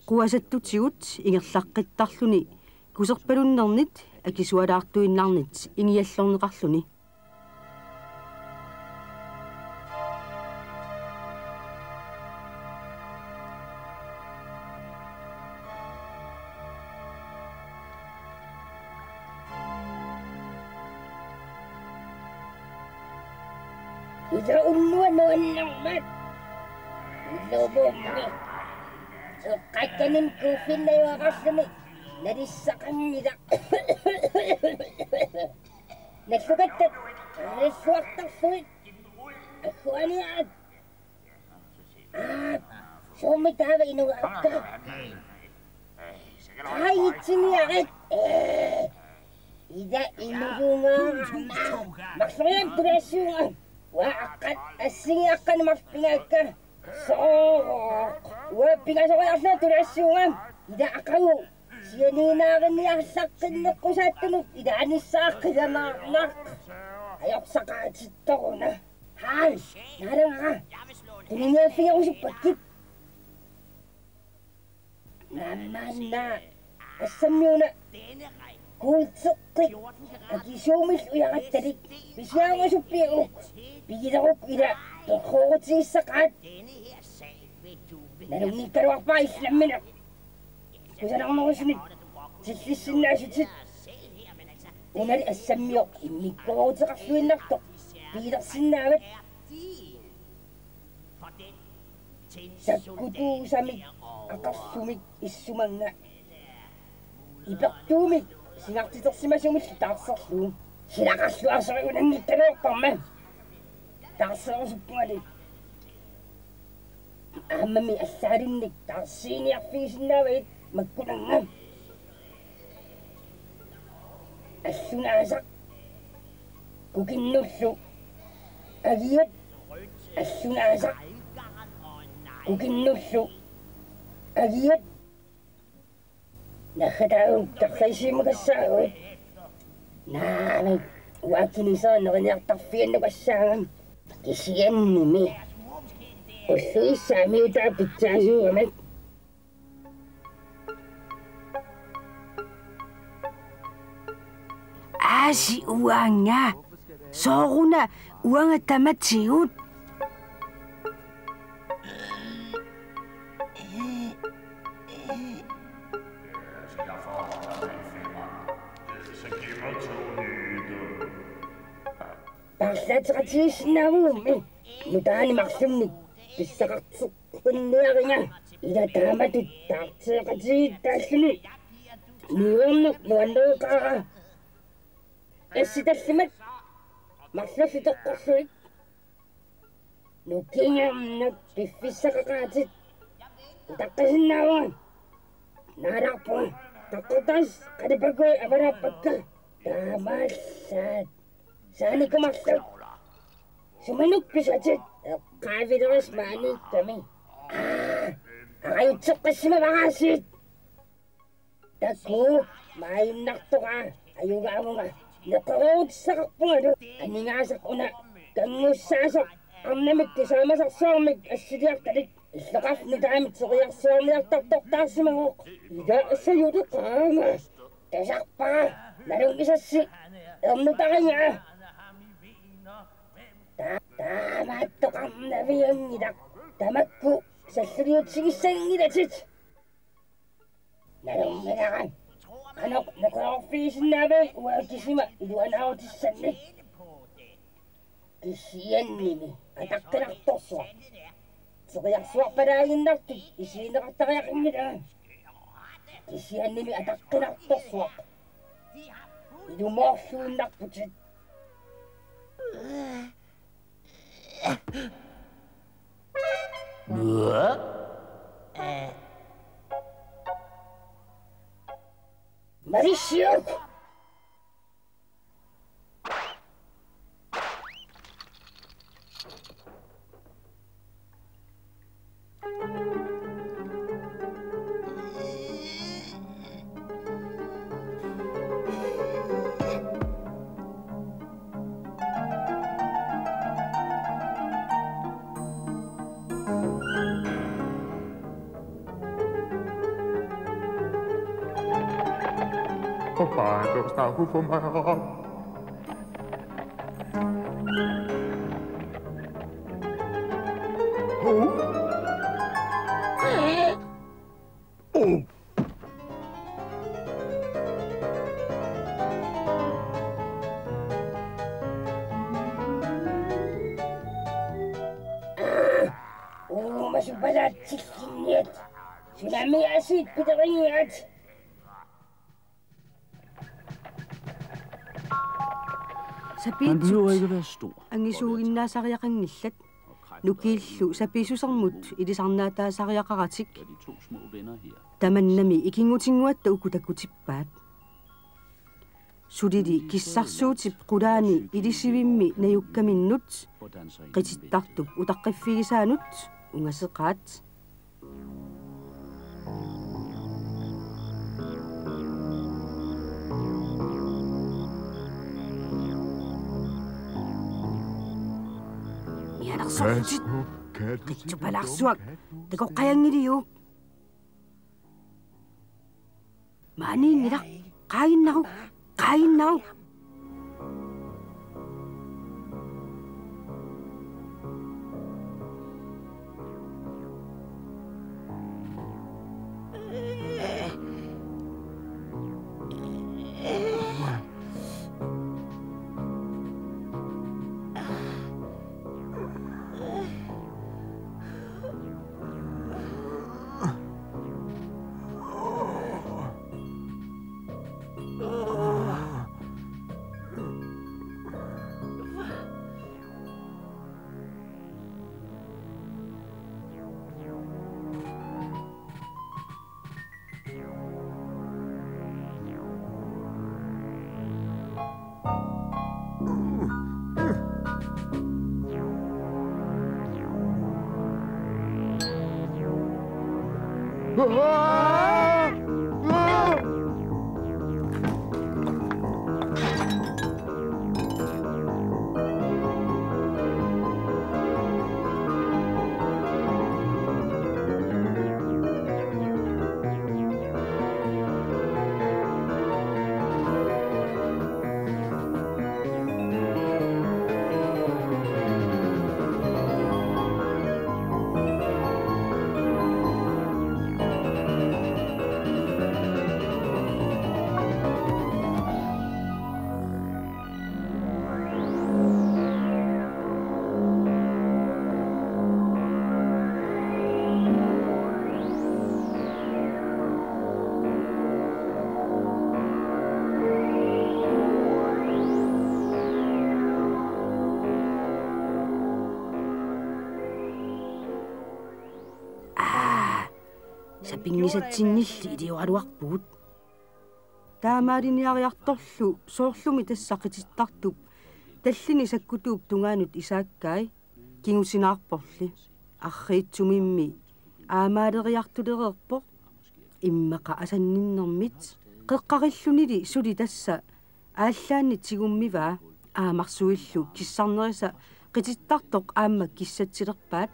quasattutigut ingerlaqqittarluni kuserpalunnernit akisualaartuinnarnit ingiallorneqarluni. Ila unnuaq nuannermat. Ilumummi. Eqqakkanik kuuffinnajuaqarluni. Nalissaqanngilaq. Nallukatta. Nalluartarlugit. Agguaniaat. Aa, suummi taava inugaakka? Aa, itsiniarit. Ee, ida inugaarama. Marloriam tulaassuunga. Uanga aqqat assigiiaqqani marluk pingaakka. Sooq. Uanga pingasoriarlunga tulaassuunga. Ida aqagu. Sianiinnaariniarsaqqinneqqusaattunut ilaanissaaqqilamaarnaq. Ajorsaqaatittoruna. Hej, naalagara. Tuniniaaffigerusuppakkit. Naammaanna. Assammiuna. Kuulteqqik. Akisuumillu ujarattalik. Pisiarusuppiuk. Pigileruk ila. Torroorutigissaqaat. Nalunngikkaluarpara illit nammineq. Kusanarnerusunik tillissinnaasutit. Unali assammioq immikkooruteqarluinnartoq piilersinnaavat. Sakkutuusamik aqerlumik issumannga. Ipertuumik singartitersimasumillu taarserlugu. Silaqarluarsorigunanngikkaluarparma. Taarserusuppungali. Aammami allaalinnik taarsiiniarfigisinnaavagit makkunannga. Allunaasaq. Kukinnullu. Agiat. Allunaasaq. Kukinnullu. Agiat. Naggataagukku tarriisiumakassaagut. Naamik, uanga kinisera neriniartarfiginnukassaagami. Kisiannimi. Ulluisa amiutaa pitsaasuugamik. Aasi uanga. Sooruna uanga tamatigut. Paarlaateqatigiissinnaavugut nutaani marlunnik pissaqarteqqinniariga ila taamatut taarteqatigiittaalluni. Nuernuk nuanneqaara. Assi tallimat marlullu toqqorlugit. Nukingernut piffissaqaqaatit. Utaqqisinnaavunga. Naalaarpunga. Taqqortaas qalipakui avalaappakka. Taamaallaat. Saanikumarluk. Suminuk pisatit. Eqqaavilerisi maaniikkami. Aa, arajutseqqissimavaraasiit. Takuuk, maaginnartoqaa, ajugaavunga. Neqeroorutissaqarpungalu, aningaasaq una, kanngussaasoq, arnamik tusaamasarsuarmik assiliartalik, illoqarfik nutaamik teriarsuarniartartortaarsimavoq, ila assajuleqaanga. Tusarpara, nalunngisassi, ernutarigaa. Ta-, taamaattoqarnavianngilaq, tamakku, salluliutsigissanngilatit. Nalunngilanga. Qanoq neqeroorfigisinnaavigit uanga kisima iluanaarutissannik. Kisiannimi ataqqinartorsuaq. Teriarsuarpalaaginnartut isigineqartariaqanngilanga. Kisiannimi ataqqinartorsuaq. Ilumoorluinnarputit. Malissiuk! Goodbye, don't stop for my heart. Supalaatsillinniat. Sunami asiit piterigigaat. Sapiitsut angisuuginnaasariaqanngillat. Nukiillu sapiissusermut ilisarnaataasariaqaratik. Tamannami ikinngutinnguatta uku takutippaat. Sulili kissarsuutip qulaani ilisivimmi najukkaminnut qitittartup utaqqiffigisaanut ungaseqaat. Mianersorlutit. Qitsupalaarsuaq. Takoqqajanngiliuk? Maaniinngilaq. Qaaginnaruk. Qaaginnaruk. Aa, sapinngisatsinngilli ilioraluarpugut. Taamaaliniariartorlu soorlumi tassa qitittartup tallini sakkutuup tungaanut isaakkai, kingusinaarporli. Arriitsumimmi aamaaleriartulereerpoq, immaqa asanninnermit. Qeqqarillunili suli tassa aallaannit tigummivaa, aamarsuillu kissarnerisa qitittartoq aamma kissatsilerpaat.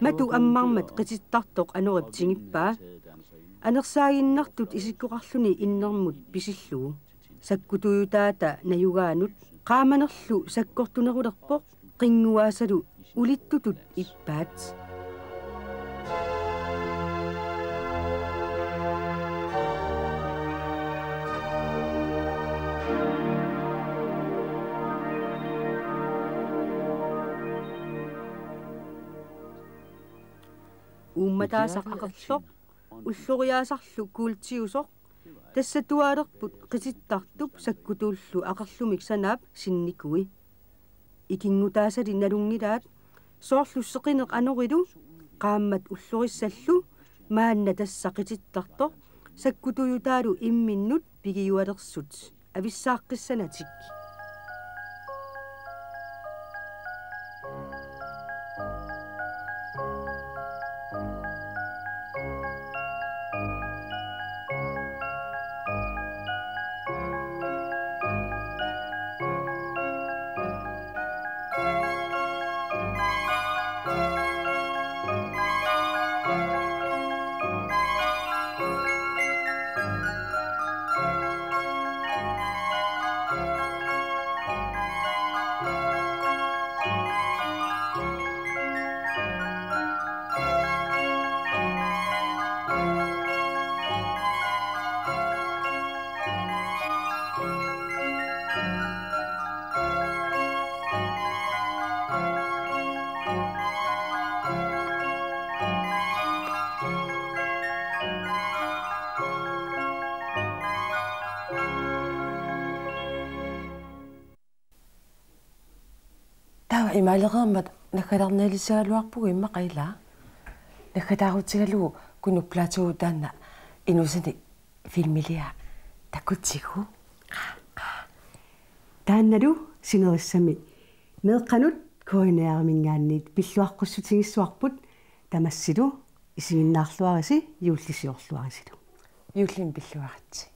Matu ammarmat qitittartoq anorip tingippaa. Anersaaginnartut isikkoqarluni innermut pisillugu. Sakkutuujutaata najugaanut qaamanerlu sakkortunerulerpoq, qinnguaasalu ulittutut ippaat. Uummataasaq aqerloq, ulloriaasarlu kuultiusoq, tassa tuaalerput qitittartup sakkutuullu aqerlumik sanaap sinnikui. Ikinngutaasali nalunngilaat, soorlu seqineq anorilu, qaammat ullorissallu, maanna tassa qitittartoq sakkutuujutaalu imminnut pigiualersut avissaaqqissanatik. Taava imaalereermat naggalernialissagaluarpugut immaqa, ilaa? Naggataarutigalugu Kunup Platou taanna inuusani filmiliaa takutsigu. Taannalu sinerissami meeqqanut K N R-iminngaanniit pilluaqqussutigissavarput, tamassilu isiginnaarluarisi, juullisiorluarisilu. Juullimi pilluaritsi.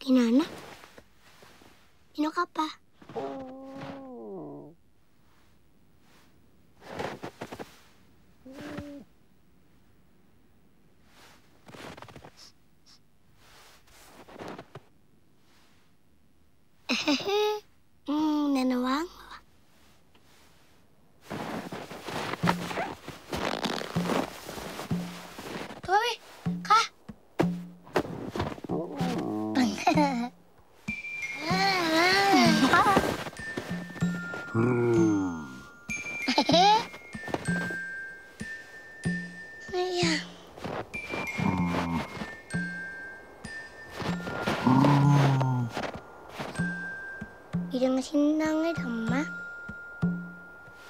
Kinaana? Inoqarpa? Mm, nanawaannguaq. Toi, qa. Ja. Ilungisinnaanngilarma.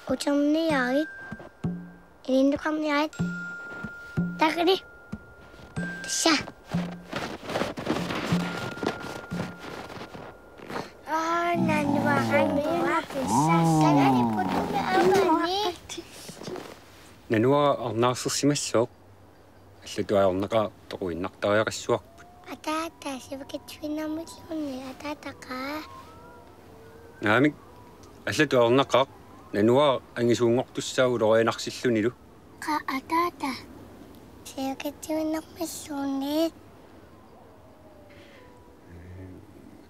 Uterniarit. Ilinnukarniarit. Takkali. Tassa. Aa, nanuara, nanuara. Tassa. Sanani puttumi aamani. Nanuara arnaarsersimassooq. Allatut ajornaqaaq, toquinnartariaqassuarput. Ataata, sivikitsuinnarmilluunniit ataataqaaq. Naamik, allatut ajornaqaaq, nanuara angisuunngortussaavoq ulorianarsillunilu. Qaa ataata, sivikitsuinnarmilluunniit.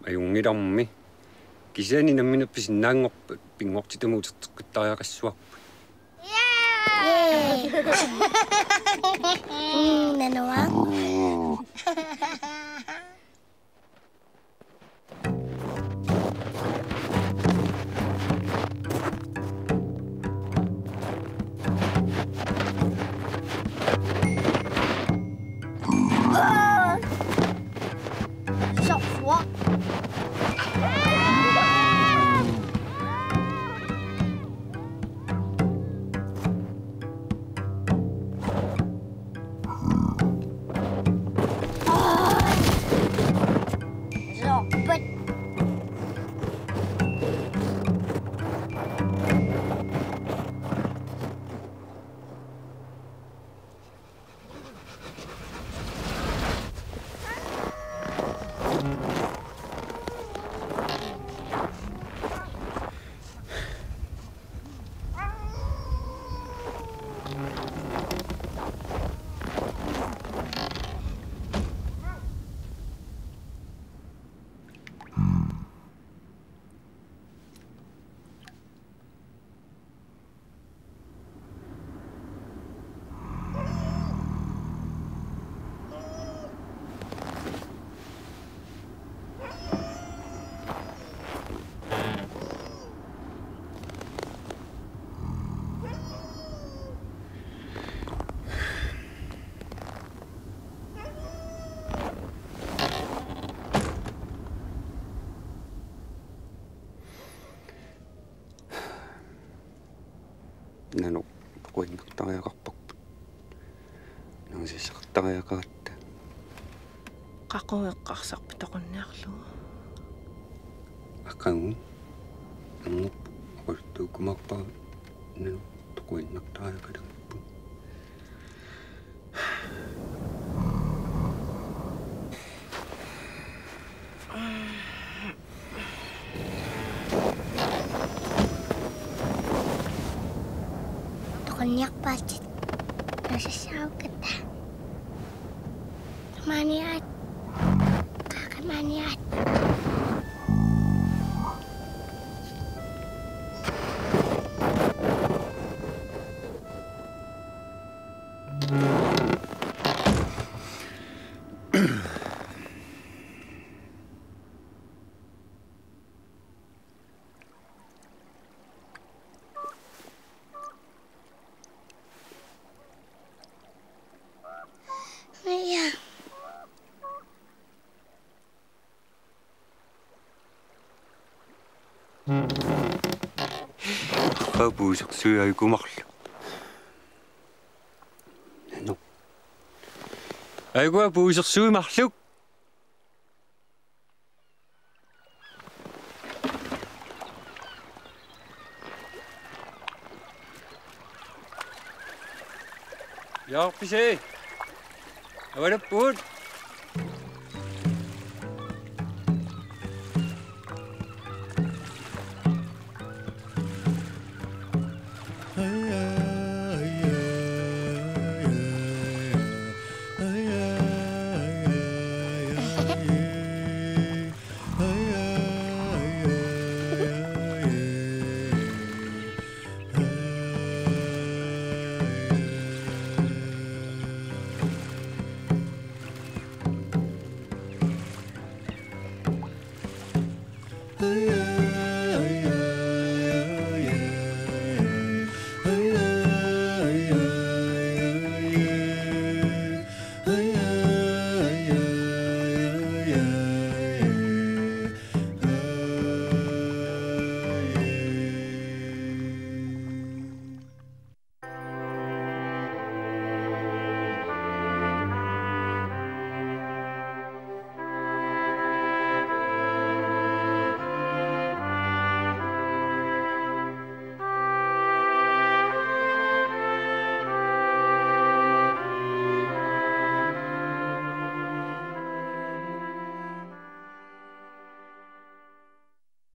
Ajunngilarmi. Kisianni nammineq pisinnaanngorpat pinngortitamut uterteqqittariaqassuarput. Yay! Mm, nanuara. Nanoq toquinnartariaqarparput. Nangisaqartariaqaratta. Qaqugu eqqarsarpit toqunniarlugu? Aqagu. Anngorpoq oqaluttuukkumaarpara nanoq toquinnartariaqalerput. Toqunniarpaatsit. Nasassaarukkata. Qamaniaat. Qamaniaat. Ja. Aguaa puisersuit ajuku marluk. Nanoq. Aguaa puisersuit marluk. Jaarpisi. Avalappugut.